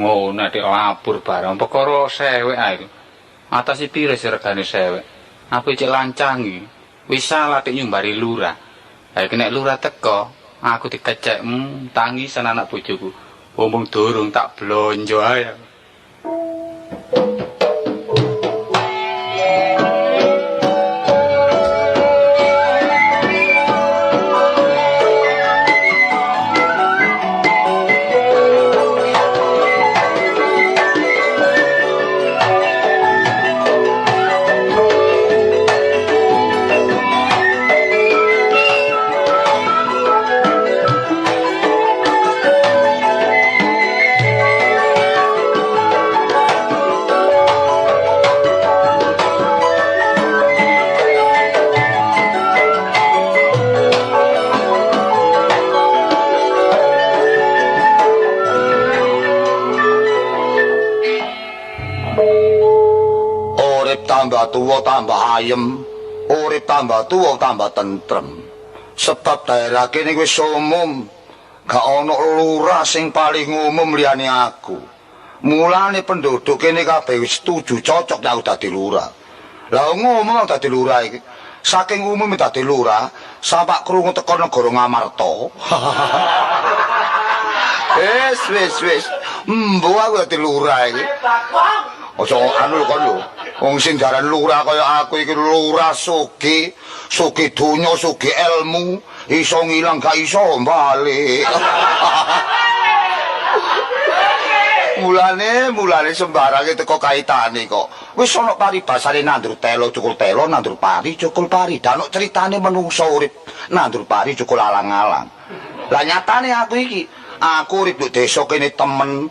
Ngono nek lapor barang perkara sewek ae. Atase piro sih regane sewek? Aku cek lancangi. Wis salah nek nyumbari lurah. Ha iki nek lurah teko, aku dikecek tangisan anak bojoku. Omong durung tak blonjo ae. Tambah tuwa tambah ayem, urip tambah tuwa tambah tentrem. Sebab daerah kene wis umum, gak ana lurah sing paling umum liyane aku. Mulane penduduk kene kabeh wis setuju cocok nek aku dadi lurah. Lah ngomong dadi lurah iki, saking umume dadi lurah, sampak krungu teko negara Ngamarta. Wis wis wis, mbuh aku dadi lurah iki. Aja anu lho kon lho. Wong sing diarani lurah kaya aku iki lurah sugih, sugih donya, sugih ilmu, iso ngilang gak iso balik. Mulane sembarange teko kaitane kok. Wis ana paribasane nandur telo cukul telo, nandur pari cukul pari. Danok critane menungso urip nandur pari cukul alang-alang. Lah nyatane aku iki, aku urip nduk desa kene temen.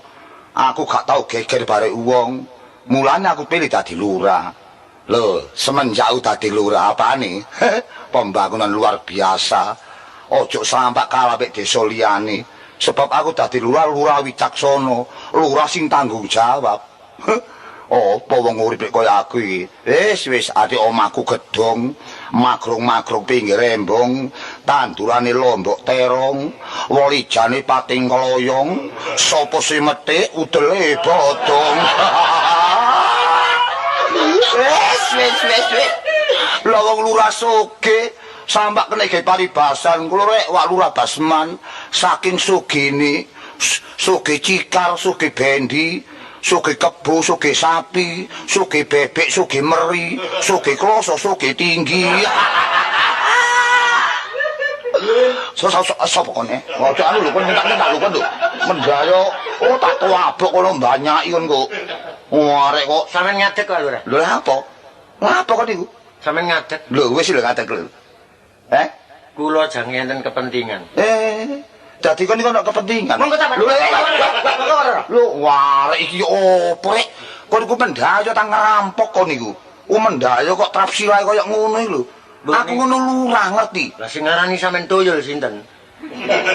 Aku gak tau geger barek wong. Mulane aku pilih dadi lurah. Lho, semenjak aku dadi lurah apane? Pembangunan luar biasa. Ojo sampak kalah mek desa liyane. Sebab aku dadi lurah, lurah wicaksana, lurah sing tanggung jawab. Apa wong urip kaya aku iki? Wis wis adik omahku gedhong, magrong-magrong pinggir embong, tandurane lombok terong, wolijane pating kloyong, sapa sing methik udele bodong. Wis wis wis wis. Lah wong lurah sugih sampak kena gawe paribasan kula rek wak lurah Basman saking sugine, sugih cikar, sugih bendi, sugih kebo, sugih sapi, sugih bebek, sugih meri, sugih kloso, sugih tinggi. Sapa kon? Ojo anu lho kon nyentak-nyentak lho kon lho. Mendayo, oh tak tuabuk kono mbanyaki kon kok. Arek kok sampean ngadeg kok lurah. Lho lha apa? Lha apa kon niku? Sampean ngadeg. Lho wis lho ngadeg lho. Eh? Kula jange enten kepentingan. Dadi kon niku ana kepentingan. Monggo ta, Pak. Lho, warek iki opo rek? Kon iku mendayo ta ngerampok kon niku. Mendayo kok trap sirahe kaya ngono iki lho. Aku ngono lurah ngerti. Lah sing ngarani sampean tuyul sinten?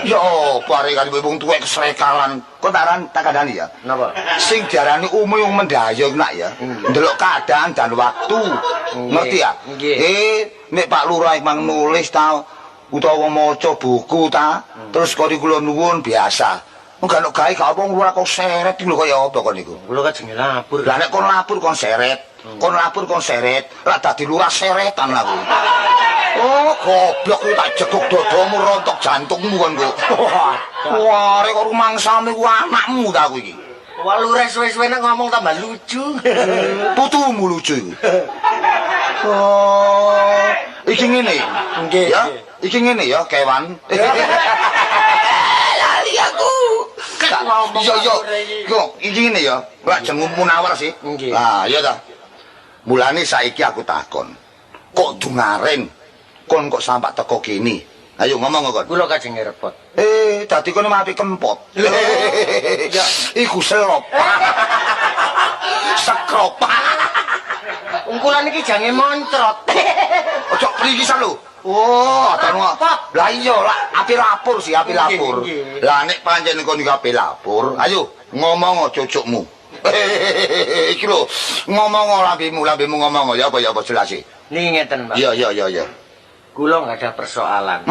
Ya apa arek kan wong tuwek kesrekalan. Kon tak kandhani ya. Napa? Sing diarani umum wong mendayo nak ya. Ndelok keadaan dan waktu. Ngerti ya? Nek Pak Lurah emang nulis ta utawa maca buku ta, terus kok kula nuwun biasa. Wong gak ono gawe gak apa lurah kok seret iki lho kaya apa kon niku. Kula kajenge lapor. Lah nek kon lapor kon seret. Kon lapor kon seret, lah dadi lurah seretan lah aku. Oh, goblok ku tak jeguk dodomu rontok jantungmu kon kok. Wah, rek kok rumangsamu iku anakmu ta aku iki. Wah, lurah suwe-suwe nek ngomong tambah lucu. Putumu lucu iku. Oh, iki ngene. Nggih. Ya, iki ngene ya, kewan. Lali aku. Yo yo. Yo, iki ngene ya. Lak jenengmu Munawar sih. Lah, iya ta. Mulane saiki aku takon. Kok dungaren kon kok sampak teko kene? Ayo ngomong kon. Kula kajenge repot. Dadi kono mati kempot. Ya, iku selop. Sekrop. Ungkulan iki jange moncrot. Ojo prigisan lho. Oh, atanu. Lah iya, lah ape lapor sih, ape lapor. Lah nek pancen kon iki ape lapor, ayo ngomong cucukmu. Iki lho, ngomong lambemu, lambemu ngomong ya apa ya apa jelas sih. Niki ngeten, Pak. Iya, iya, iya, iya. Kula nggak ada persoalan.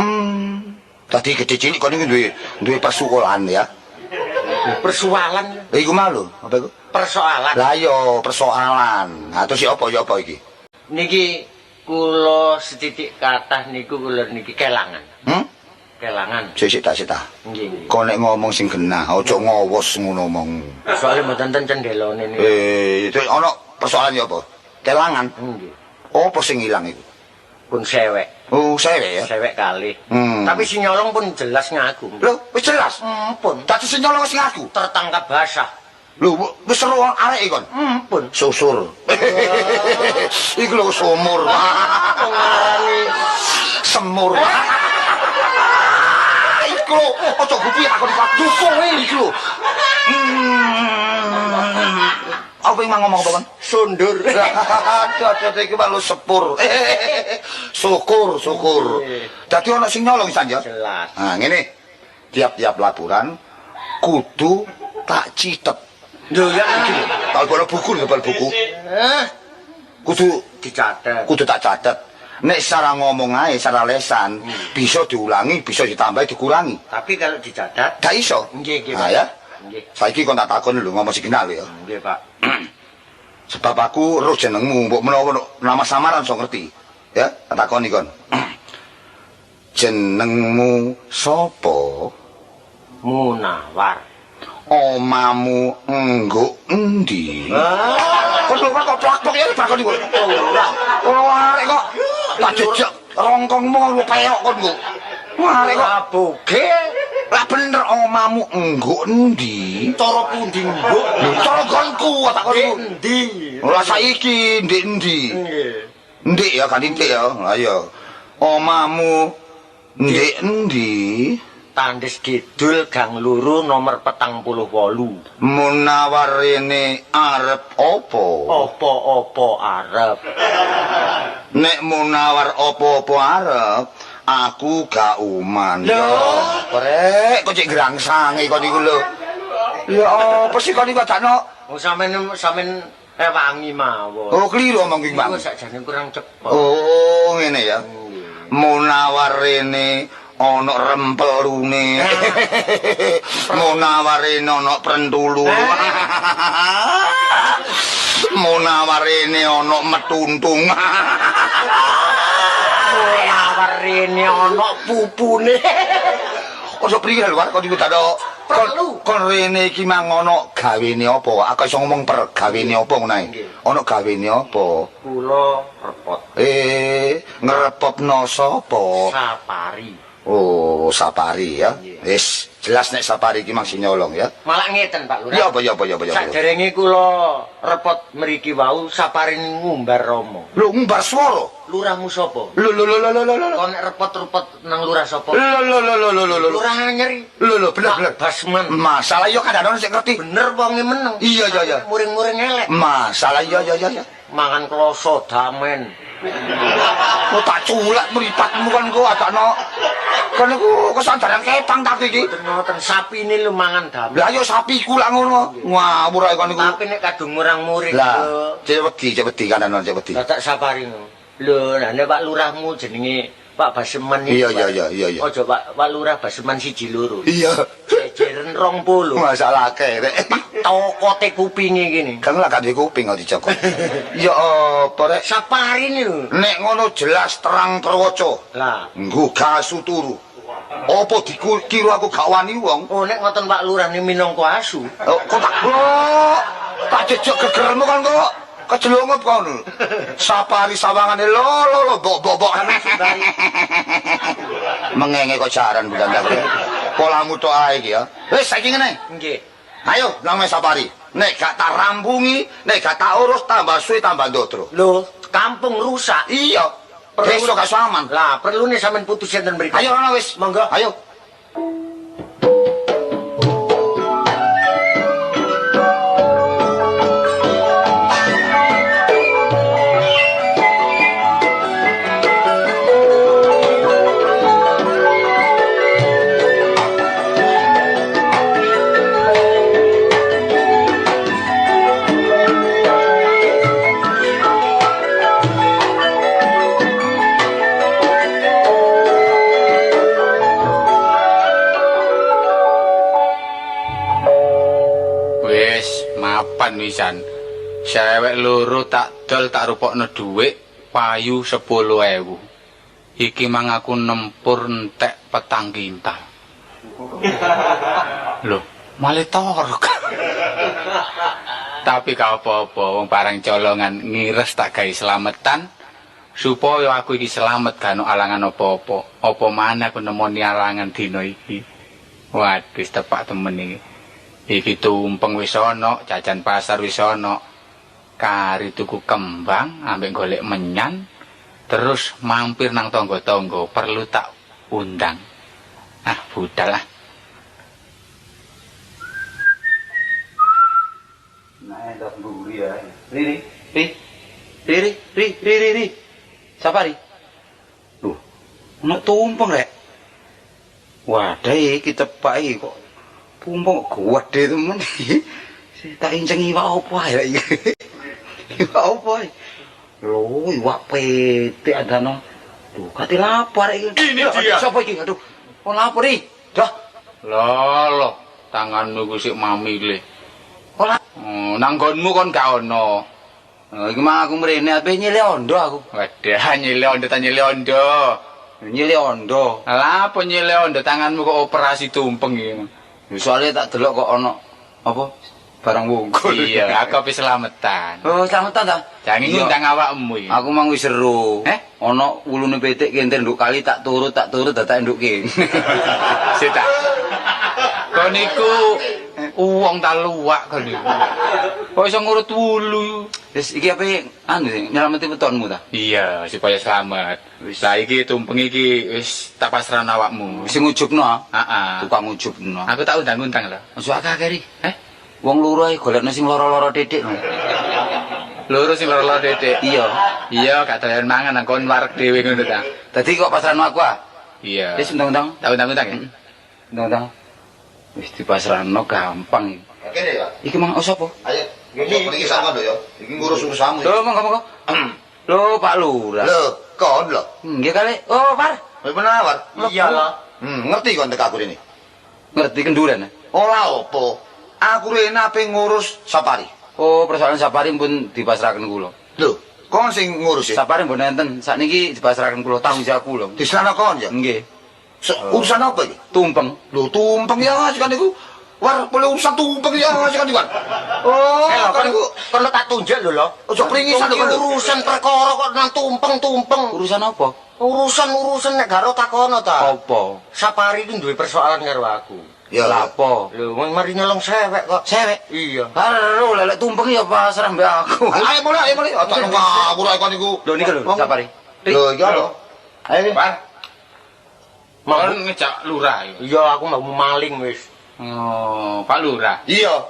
Tadi gede cilik kon iki duwe persoalan ya. Persoalan? Iku mau lho, apa iku? Persoalan. Lah iya, persoalan. Nah, terus ya apa ya apa iki? Niki kula setitik kathah niku kula niki kelangan. Kelangan. Sik sik ta sik ta. Nggih. Kon nek ngomong sing genah, aja ngowos ngono omong. Soale mboten enten cendelone niku. Terus ana persoalan ya apa? Kelangan. Nggih. Apa sing ilang iku? Pun sewek. Oh, sewek ya? Sewek kalih. Tapi si nyolong pun jelas ngaku. Lho, wis jelas? Pun. Dadi si nyolong wis ngaku? Tertangkap basah. Lho, wis seru arek kon? Pun. Susur. Iku lho sumur. Ngarani semur. Iku lho, aja gupi aku dipaksa iki lho. Aku pengen ngomong apa kon? Sundur. Aduh, aduh, iki malu sepur. Syukur, syukur. Dadi ana sing nyolong isan ya? Jelas. Nah, ngene. Tiap-tiap laporan kudu tak citet. Lho ya iki lho. Tak boleh buku lho, buku. Kudu dicatet. Kudu tak catet. Nek secara ngomong ae, secara lesan, bisa diulangi, bisa ditambahi, dikurangi. Tapi kalau dicatat gak iso. Nggih, nggih. Nah, ya. Nggih. Saiki kon tak takon lho, ngomong sing kenal ya. Nggih, Pak. Sebab aku roh jenengmu, mbok menawa nama samaran iso ngerti. Ya, tak takoni kon. Jenengmu sapa? Munawar. Omamu engguk endi? Kon lho kok plak-plak ya bakon iku. Ora. Ora arek kok tak jejak rongkongmu peok kon kok. Arek kok aboge. Lah bener omamu engguk endi? Cara pundi engguk? Lho cara gonku tak kon iku. Endi? Ora saiki ndek endi? Nggih. Ndek ya kan ndek ya. Lah iya. Omamu ndek endi? Tandes Kidul Gang Loro nomor 48. Munawar rene arep apa? Apa-apa arep. Nek Munawar apa-apa arep, aku gak uman. Lho, rek kok cek grangsange kon iku lho. Ya apa sih kon iku adakno? Wong sampean ewangi mawon. Oh, keliru omong iki, Bang. Iku sakjane kurang cepet. Oh, ngene ya. Munawar rene ana rempelune. Munawarene ana prentulu. Munawarene ana metuntung. Munawarene ana pupune. Ojo priye lho, kok iku dado kon rene iki mang ana gawene apa? Aku iso ngomong per gawene apa ngono ae. Ana gawene apa? Kula repot. Ngrepotno sapa? Sapari. Oh, Sapari ya. Wis, jelas nek Sapari iki mang sing nyolong ya. Malah ngeten, Pak Lurah. Ya apa ya apa ya apa ya. Saderenge kula repot mriki wau Sapari ngumbar romo. Lho, ngumbar swara? Lurahmu sapa? Lho lho lho lho lho lho. Kon nek repot-repot nang lurah sapa? Lho lho lho lho lho lho. Lurah nyeri. Lho lho, bener bener. Basman. Masalah yo kadang-kadang sik ngerti. Bener wonge meneng. Iya iya iya. Muring-muring elek. Masalah iya iya iya. Mangan kloso damen. Kok tak culek mripatmu kon kok adakno. Kon niku kesandaran kepang ta iki. Mboten ngoten, sapine lho mangan damen. Lah ya sapiku lak ngono. Ngawur ae kon niku. Tapi nek kadung murang-muring lho. Cek wedi kanan cek wedi. Lah tak Sapari ngono. Lho, lah nek Pak Lurahmu jenenge Pak Baseman iki. Iya iya iya iya. Aja Pak Lurah Baseman 1 2. Iya. Jeren 20. Masalah akeh rek. Tokote kupinge ngene. Kan lak gak duwe kuping kok dicokot. Ya apa rek? Sapari lho. Nek ngono jelas terang terwaca. Lah, nggugah asu turu. Apa dikira aku gak wani wong? Oh, nek ngoten Pak Lurah ni minangka asu. Oh, kok tak tak jejak gegermu kan kok. Kejelungup kono. Sapari sawangane lo lo lo bok bok bok. Mengenge kok jaran bukan ta. Polamu tok ae iki ya. Wis saiki ngene. Nggih. Ayo nang Sapari. Nek gak tak rampungi, nek gak tak urus tambah suwe tambah ndodro. Lho, kampung rusak. Iya. Perlu gak aman. Lah, perlune sampean putus enten mriku. Ayo rono wis, monggo. Ayo. Wisan sewek loro tak dol tak rupokno dhuwit payu 10.000. Iki mang aku nempur entek petang kintal. Lho, malah torok. Tapi gak apa-apa, wong barang colongan ngires tak gawe slametan supaya aku iki slamet gak ono alangan apa-apa. Apa maneh aku nemoni alangan dina iki. Waduh, tepak temen iki. Iki tumpeng wis ana, jajan pasar wis ana. Kari tuku kembang ambek golek menyan, terus mampir nang tangga-tangga, perlu tak undang. Ah, budal lah. Nah, ndak mburi ya. Riri, ri. Riri, ri, ri, ri. Sapari. Loh, ono tumpeng rek. Wadah iki tepak iki kok. Pumpung gede temen. Tak inceng iwak apa ae iki. Iwak apa ae? Lho, iwak pitik andano. Lho, kate lapar iki. Ini dia. Sapa iki? Aduh. Kon lapar iki. Dah. Lho, lho, tanganmu ku sik mamile. Ora. Nang nggonmu kon gak ono. Iki mah aku mrene ape nyile ondo aku. Wadah, nyile ondo ta nyile ondo. Nyile ondo. Lah, apa nyile ondo tanganmu kok operasi tumpeng iki? Soalnya tak delok kok ono apa barang wungkul. Iya, aku ape slametan. Oh, slametan ta? Jangan ngundang awakmu iki. Aku mang wis seru. Eh? Ono wulune pitik kenter nduk kali tak turut dadak nduk kene. Sik ta. Kon niku uwong ta luwak kon niku. Kok iso ngurut wulu? Wis iki ape anu nyelameti wetonmu ta? Iya, supaya selamat. Lah iki tumpeng iki wis tak pasrahno awakmu. Sing ngujubno, heeh. Tukang ngujubno. Aku tak undang-undang lho. Ojo akeh-akeh ri. Eh? Wong loro ae golekno sing loro-loro titik. Loro sing loro-loro titik. Iya. Iya, gak doyan mangan nang kon wareg dhewe ngono ta. Dadi kok pasrahno aku ah? Iya. Wis undang-undang. Tak undang-undang ya? Undang-undang. Wis dipasrahno gampang iki. Kene ya, Pak. Iki mang sapa? Ayo. Iki sama lho ya. Iki ngurus urusanmu. Lho, monggo monggo. Lho, Pak Lurah. Lho, kon lho. Nggih kali. Oh, Par. Wis menawar. Iya lho. Ngerti kon tek aku rene. Ngerti kenduren. Ora apa. Aku rene ape ngurus Sapari. Oh, persoalan Sapari pun dipasrahaken kula. Lho, kon sing ngurus ya? Sapari mbon enten. Sakniki dipasrahaken kula, tanggung jawab kula. Diserahno kon ya? Nggih. Urusan apa iki? Tumpeng. Lho, tumpeng ya kan niku. War, boleh urusan tumpeng ya kan niku. Oh, kan niku perlu tak tunjuk lho lho. Ojo pringisan lho. Urusan perkara kok nang tumpeng-tumpeng. Urusan apa? Urusan-urusan nek garo takono ta. Apa? Sapari iki duwe persoalan karo aku. Ya lha apa? Lho, mari nyolong sewek kok. Sewek? Iya. Karo lelek tumpeng ya pasrah mbek aku. Ayo mulai, ayo mulai. Ojo ngawur ae kon niku. Lho niku lho, Sapari. Lho, iki lho. Ayo. Par. Mau ngejak lurah ya? Iya, aku mau maling wis. Oh, Pak Lurah. Iya.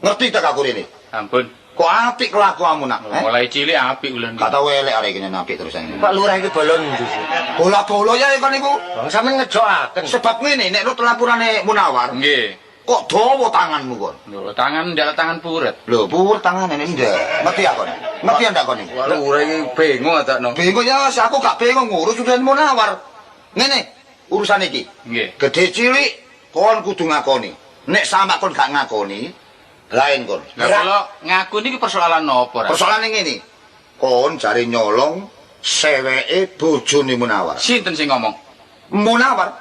Ngerti tak aku rene? Ampun. Kok apik kelakuanmu nak? Mulai cilik apik kula niku. Gak tau elek arek iki apik terus ae. Pak Lurah iki bolon ndi sih? Bola-bola ya kon niku. Bang sampean ngejokaken. Sebab ngene nek nurut lapurane Munawar. Nggih. Kok dawa tanganmu kon? Lho, tangan ndak tangan puret. Lho, puret tangane ndak. Ngerti aku. Ngerti ndak kon iki? Lurah iki bingung adakno. Bingung ya, aku gak bingung ngurus urusan Munawar. Ngene, urusan iki. Nggih. Gede cilik Kon kudu ngakoni. Nek sama kon gak ngakoni, lain kon. Lah kula ngaku niki persoalan napa, Ra? Persoalane ngene. Kon jare nyolong seweke bojone Munawar. Sinten sing ngomong? Munawar.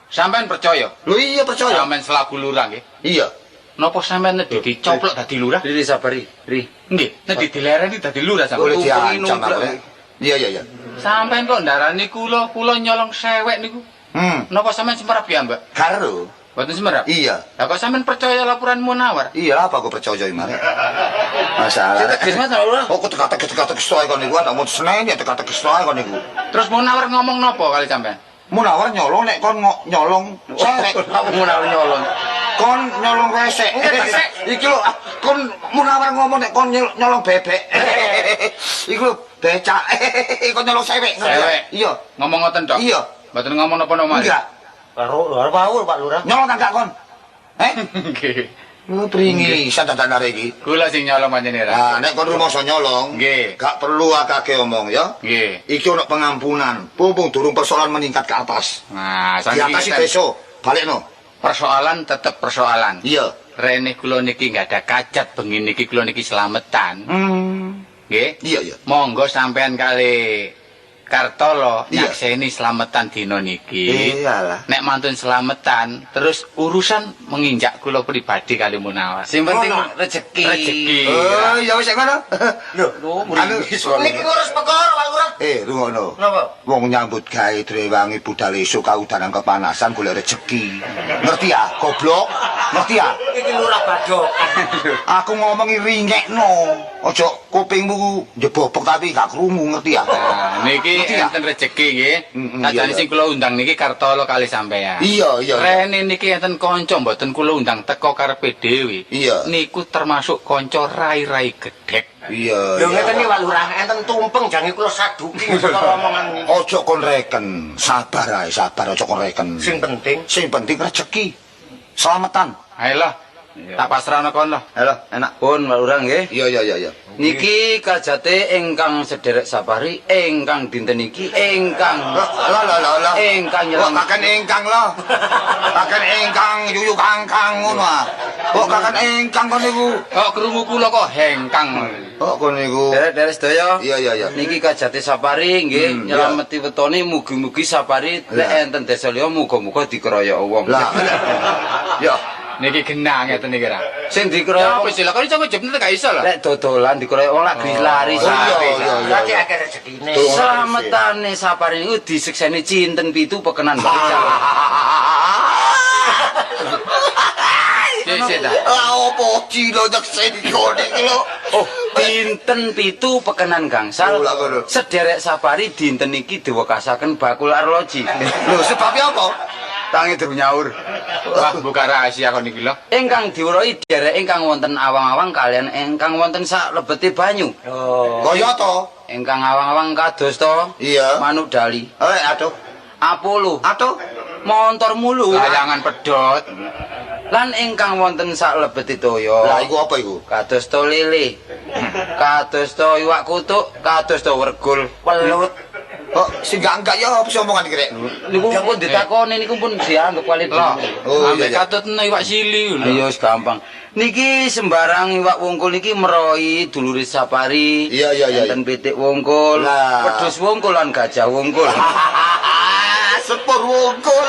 Sampean percaya? Lho iya percaya. Sampean selaku lurah nggih. Iya. Napa sampean nedhi dicoplok dadi lurah? Ri sabari, ri. Nggih, nedhi dilereni dadi lurah sampean. Boleh diancam aku. Iya iya iya. Sampean kok ndarani kula, kula nyolong sewek niku. Napa sampean semerap ya, Mbak? Karo. Mboten semerap? Iya. Lah kok sampean percaya laporan Munawar? Iya, apa aku percaya imare? Masalah. Tegas Mas ora? Oh, kok teka-teki soe kon niku, ana mung seneni teka-teki soe kon niku. Terus Munawar ngomong napa kali sampean? Munawar nyolong nek kon nyolong sewek. Munawar nyolong. Kon nyolong resek. Iki lho, kon Munawar ngomong nek kon nyolong bebek. Iku lho becak. Kon nyolong sewek. Sewek. Iya. Ngomong ngoten tok. Iya. Mboten ngomong napa-napa malih. Enggak. Karo arep Pak Lurah. Nyolong ta gak kon? Eh? Nggih. Lho pringi sandadan arek iki. Kula sing nyolong panjenengan. Nah, nek kon rumangsa nyolong, nggih. Gak perlu akeh omong ya. Nggih. Iki ono pengampunan. Pumpung durung persoalan meningkat ke atas. Nah, di atas iki desa, balekno. Persoalan tetep persoalan. Iya. Rene kula niki nggak ada kacat bengi niki kula niki slametan. Nggih. Iya, iya. Monggo sampean kali Kartolo nyakseni slametan dina niki. Iyalah. Nek mantun slametan terus urusan menginjak kula pribadi kali Munawar. Sing penting rezeki. Rezeki. Oh, ya wis ngono. Lho, niki ngurus perkara Pak Lurah. Rungono. Napa? Wong nyambut gawe drewangi budal esuk kaudanan kepanasan golek rezeki. Ngerti ya, goblok? Ngerti ya? Iki lurah badok. Aku ngomongi ringekno. Aja kupingmu njebobok tapi gak krungu, ngerti ya? Nah, niki enten rejeki nggih. Sajane sing kula undang niki Kartolo kali sampean. Iya, iya. Rene niki enten kanca mboten kula undang teko karepe dhewe. Iya. Niku termasuk kanca rai-rai gedhek. Iya. Lho ngeten iki Pak Lurah, enten tumpeng jange kula saduki perkara omongan niki. Aja kon reken, sabar ae, sabar aja kon reken. Sing penting, sing penting rejeki. Selamatan. Ayo lah. Tak pasrahno kon lah. Ayo enak. Pun Pak Lurah nggih. Iya iya iya iya. Niki kajate ingkang sederek sapari ingkang dinten iki ingkang la la la la ingkang nyelem. Kok kaken ingkang lho. Kaken ingkang yuyu kangkang ngono ah. Kok kaken ingkang kon niku. Kok krungu kula kok hengkang. Kok kon niku. Derek-derek sedaya. Iya iya iya. Niki kajate sapari nggih nyelameti wetone mugi-mugi sapari lek enten desa liya muga-muga dikeroyok wong. Lah. Ya. Niki genah ngeten niki ra. Sing dikeroyok apa sih lah kok iso ngejebne gak iso lah. Lek dodolan dikeroyok wong lagi lari sampe. Lagi akeh rezekine. Slametane sapari niku disekseni cinten pitu pekenan bakal. Sik ta. Lah opo cilo nyekseni kene iki lho. Oh, dinten pitu pekenan gangsal. Sederek sapari dinten iki diwekasaken bakul arloji. Lho sebabnya apa? Tangi durung nyaur. Wah, buka rahasia kon iki lho. Ingkang diweruhi derek ingkang wonten awang-awang kalian ingkang wonten sak lebete banyu. Oh. Kaya to? Ingkang awang-awang kados to? Iya. Manuk dali. Aduh. Apollo. Aduh. Montor mulu. Layangan pedhot. Lan ingkang wonten sak lebete toya. Lah iku apa iku? Kados to lele. Kados to iwak kutuk, kados to wergul, welut. Oh, sing gak ya apa sih omongan iki rek? Niku pun ditakoni niku pun dianggep kali dhewe. Oh, ambek katutno iwak sili lho. Iya wis gampang. Niki sembarang iwak wungkul niki meroi dulure sapari. Iya iya iya. Enten pitik wungkul, wedhus wungkul lan gajah wungkul. Sepur wungkul.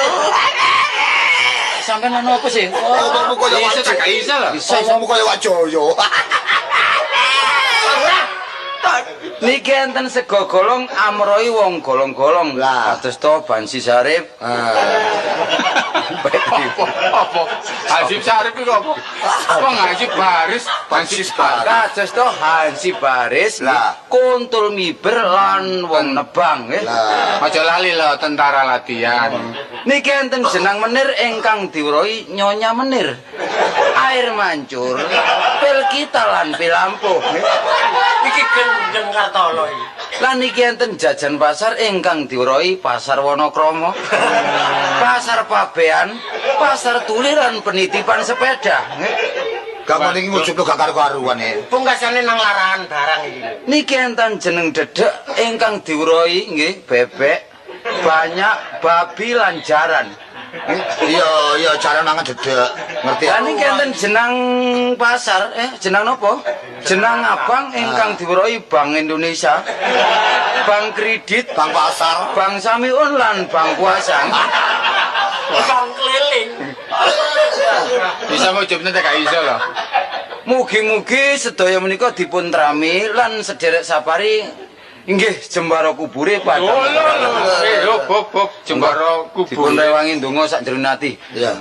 Sampeyan ana apa sih? Omongmu koyo iso tak gak iso lho. Omongmu koyo Wak Joyo. Niki enten sego golong amrohi wong golong-golong. Kados to Bansi Sarip. Apa? Hansip Sarip iku apa? Wong Hansip Baris, Hansip Baris. Kados to Hansip Baris, kuntul miber lan wong nebang nggih. Aja lali lho tentara latihan. Niki enten jenang menir ingkang diweruhi Nyonya Menir. Air mancur, pil kita lan pil ampuh. Iki gendeng Kartolo iki. Lan iki enten jajan pasar ingkang diweruhi Pasar Wonokromo, Pasar Pabean, Pasar Tuliran penitipan sepeda. Gak ngono iki ngujubno gak karu-karuan e. Pungkasane nang larahan barang iki. Niki enten jeneng dedek ingkang diweruhi nggih bebek, banyak babi lan jaran. Iya, iya cara mangan dedek. Ngerti Lah niki enten jenang pasar, jenang napa? Jenang abang ingkang diweruhi Bank Indonesia, Bank Kredit, Bank Pasar, Bank Samiun lan Bank Kuasang. Bank keliling. Bisa mujubne tak iso lho. Mugi-mugi sedaya menika dipun trami lan sederek Sapari inggih jembara kubure padha. Lho lho lho. Hop hop jembara kubure. Dipun rewangi ndonga sak jero ati. Iya.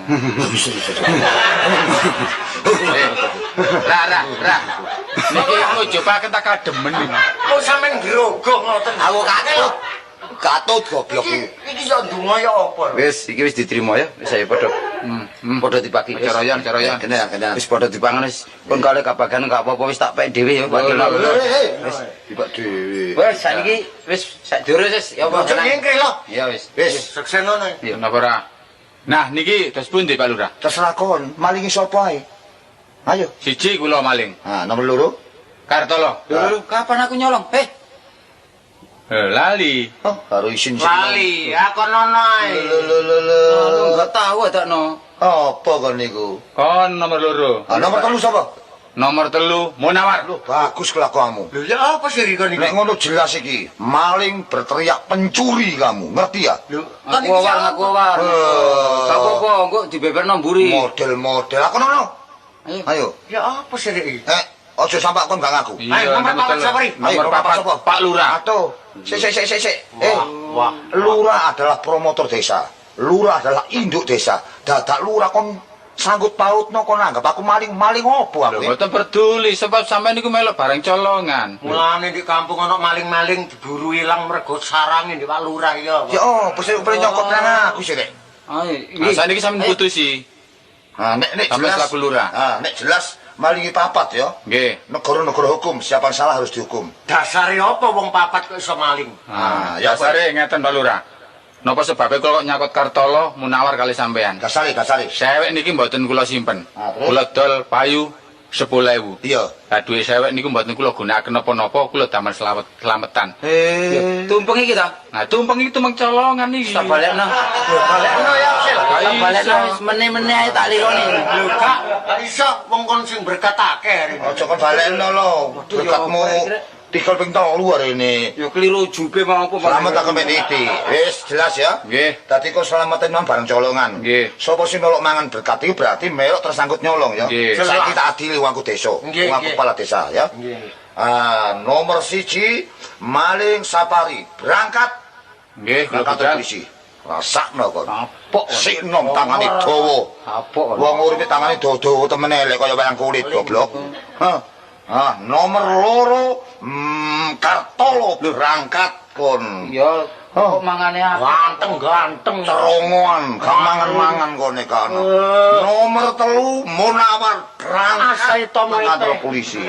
Ra ra ra. Niki mujubaken tak kademen iki. Kok sampean grogoh ngoten? Aku katut. Katut goblok iki. Iki yo ndonga ya apa? Wis iki wis diterima ya. Wis ayo padha. Padha dibagi. Ceroyan, ceroyan. Kene, kene. Wis padha dipangan wis. Kon kale kabagan gak apa-apa wis tak pek dhewe ya. Wis dibak dhewe. Wis saiki wis sak durus wis ya apa. Ojo nyingkri lho. Ya wis. Wis sukses ngono. Iya napa ora? Nah niki dos pundi Pak Lurah? Terserah kon, malingi sapa ae. Ayo. Siji kula maling. Ha, nomor loro. Kartolo. Lho, kapan aku nyolong? Lali. Oh, baru isin sih. Lali, aku nono ae. Lho lho lho. Enggak tahu adakno. Apa kon niku? Kon nomor loro. Ah, nomor telu sapa? Nomor telu Munawar. Lho, bagus kelakuanmu. Lho, ya apa sih kon niku? Nek ngono jelas iki, maling berteriak pencuri kamu, ngerti ya? Lho, aku war, aku war. Gak apa-apa, engko dibeberno mburi. Model-model aku nono. Ayo. Ya apa sih iki? Ojo sampak kon gak ngaku. Ayo, nomor papat sapa iki? Nomor papat Pak Lurah. Atuh. Sik sik sik sik. Lurah adalah promotor desa. Lurah adalah induk desa. Dadak lurah kon sanggup pautno kon anggap aku maling-maling opo aku. Lho mboten peduli sebab sampean niku melok barang colongan. Mulane di kampung ana maling-maling diburu ilang mergo sarange ndek Pak Lurah iki apa. Ya opo sik pengen nyokot nang aku sih rek. Ayo, nah, saniki sampean putusi. Ha nek nek jelas laku lurah. Ha nek jelas malingi papat ya. Nggih. Negara-negara hukum, siapa yang salah harus dihukum. Dasare apa wong papat kok iso maling? Ha, ya dasare ngeten Pak Lurah. Napa sebabe kula kok nyakot Kartolo Munawar kali sampean? Dasare, dasare. Sewek niki mboten kula simpen. Kula dol payu 10.000. Iya. Lah duwe sewek niku mboten kula gunakaken napa-napa, kula damel slametan. Tumpeng iki ta? Nah, tumpeng iki tumpeng colongan iki. Tak balekno. Lho, balekno ya, Sil. Tak balekno wis meneh-meneh ae tak lironi. Lho, gak iso wong kon sing berkat akeh. Aja kon balekno lho. Berkatmu tikel ping 3 hari ini. Ya keliru jube mau apa. Selamat aku mek iki. Wis jelas ya. Nggih. Dadi kok selametin nang barang colongan. Nggih. Sapa sing melok mangan berkat iki berarti melok tersangkut nyolong ya. Saiki tak adili wong aku desa, wong aku kepala desa ya. Nggih. Ah, nomor 1 maling Sapari berangkat. Nggih, kula budal. Polisi. Rasakno kon. Kapok. Sik nom tangane dawa. Kapok. Wong uripe tangane dawa-dawa temen elek kaya wayang kulit goblok. Hah. Ah, nomor 2 Kartolo berangkat kon. Ya, kok mangane aku ganteng-ganteng cerongoan, gak mangan-mangan kone kono. Nomor 3 Munawar berangkat kantor polisi.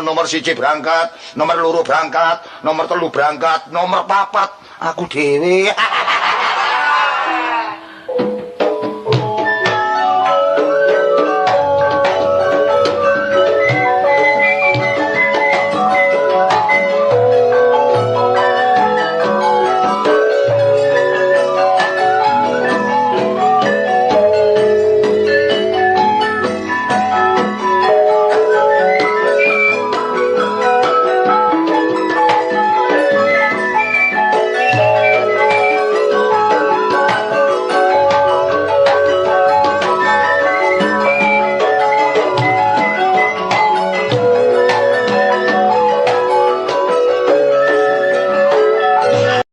Nomor 1 berangkat, nomor 2 berangkat, nomor 3 berangkat, nomor 4 aku dhewe.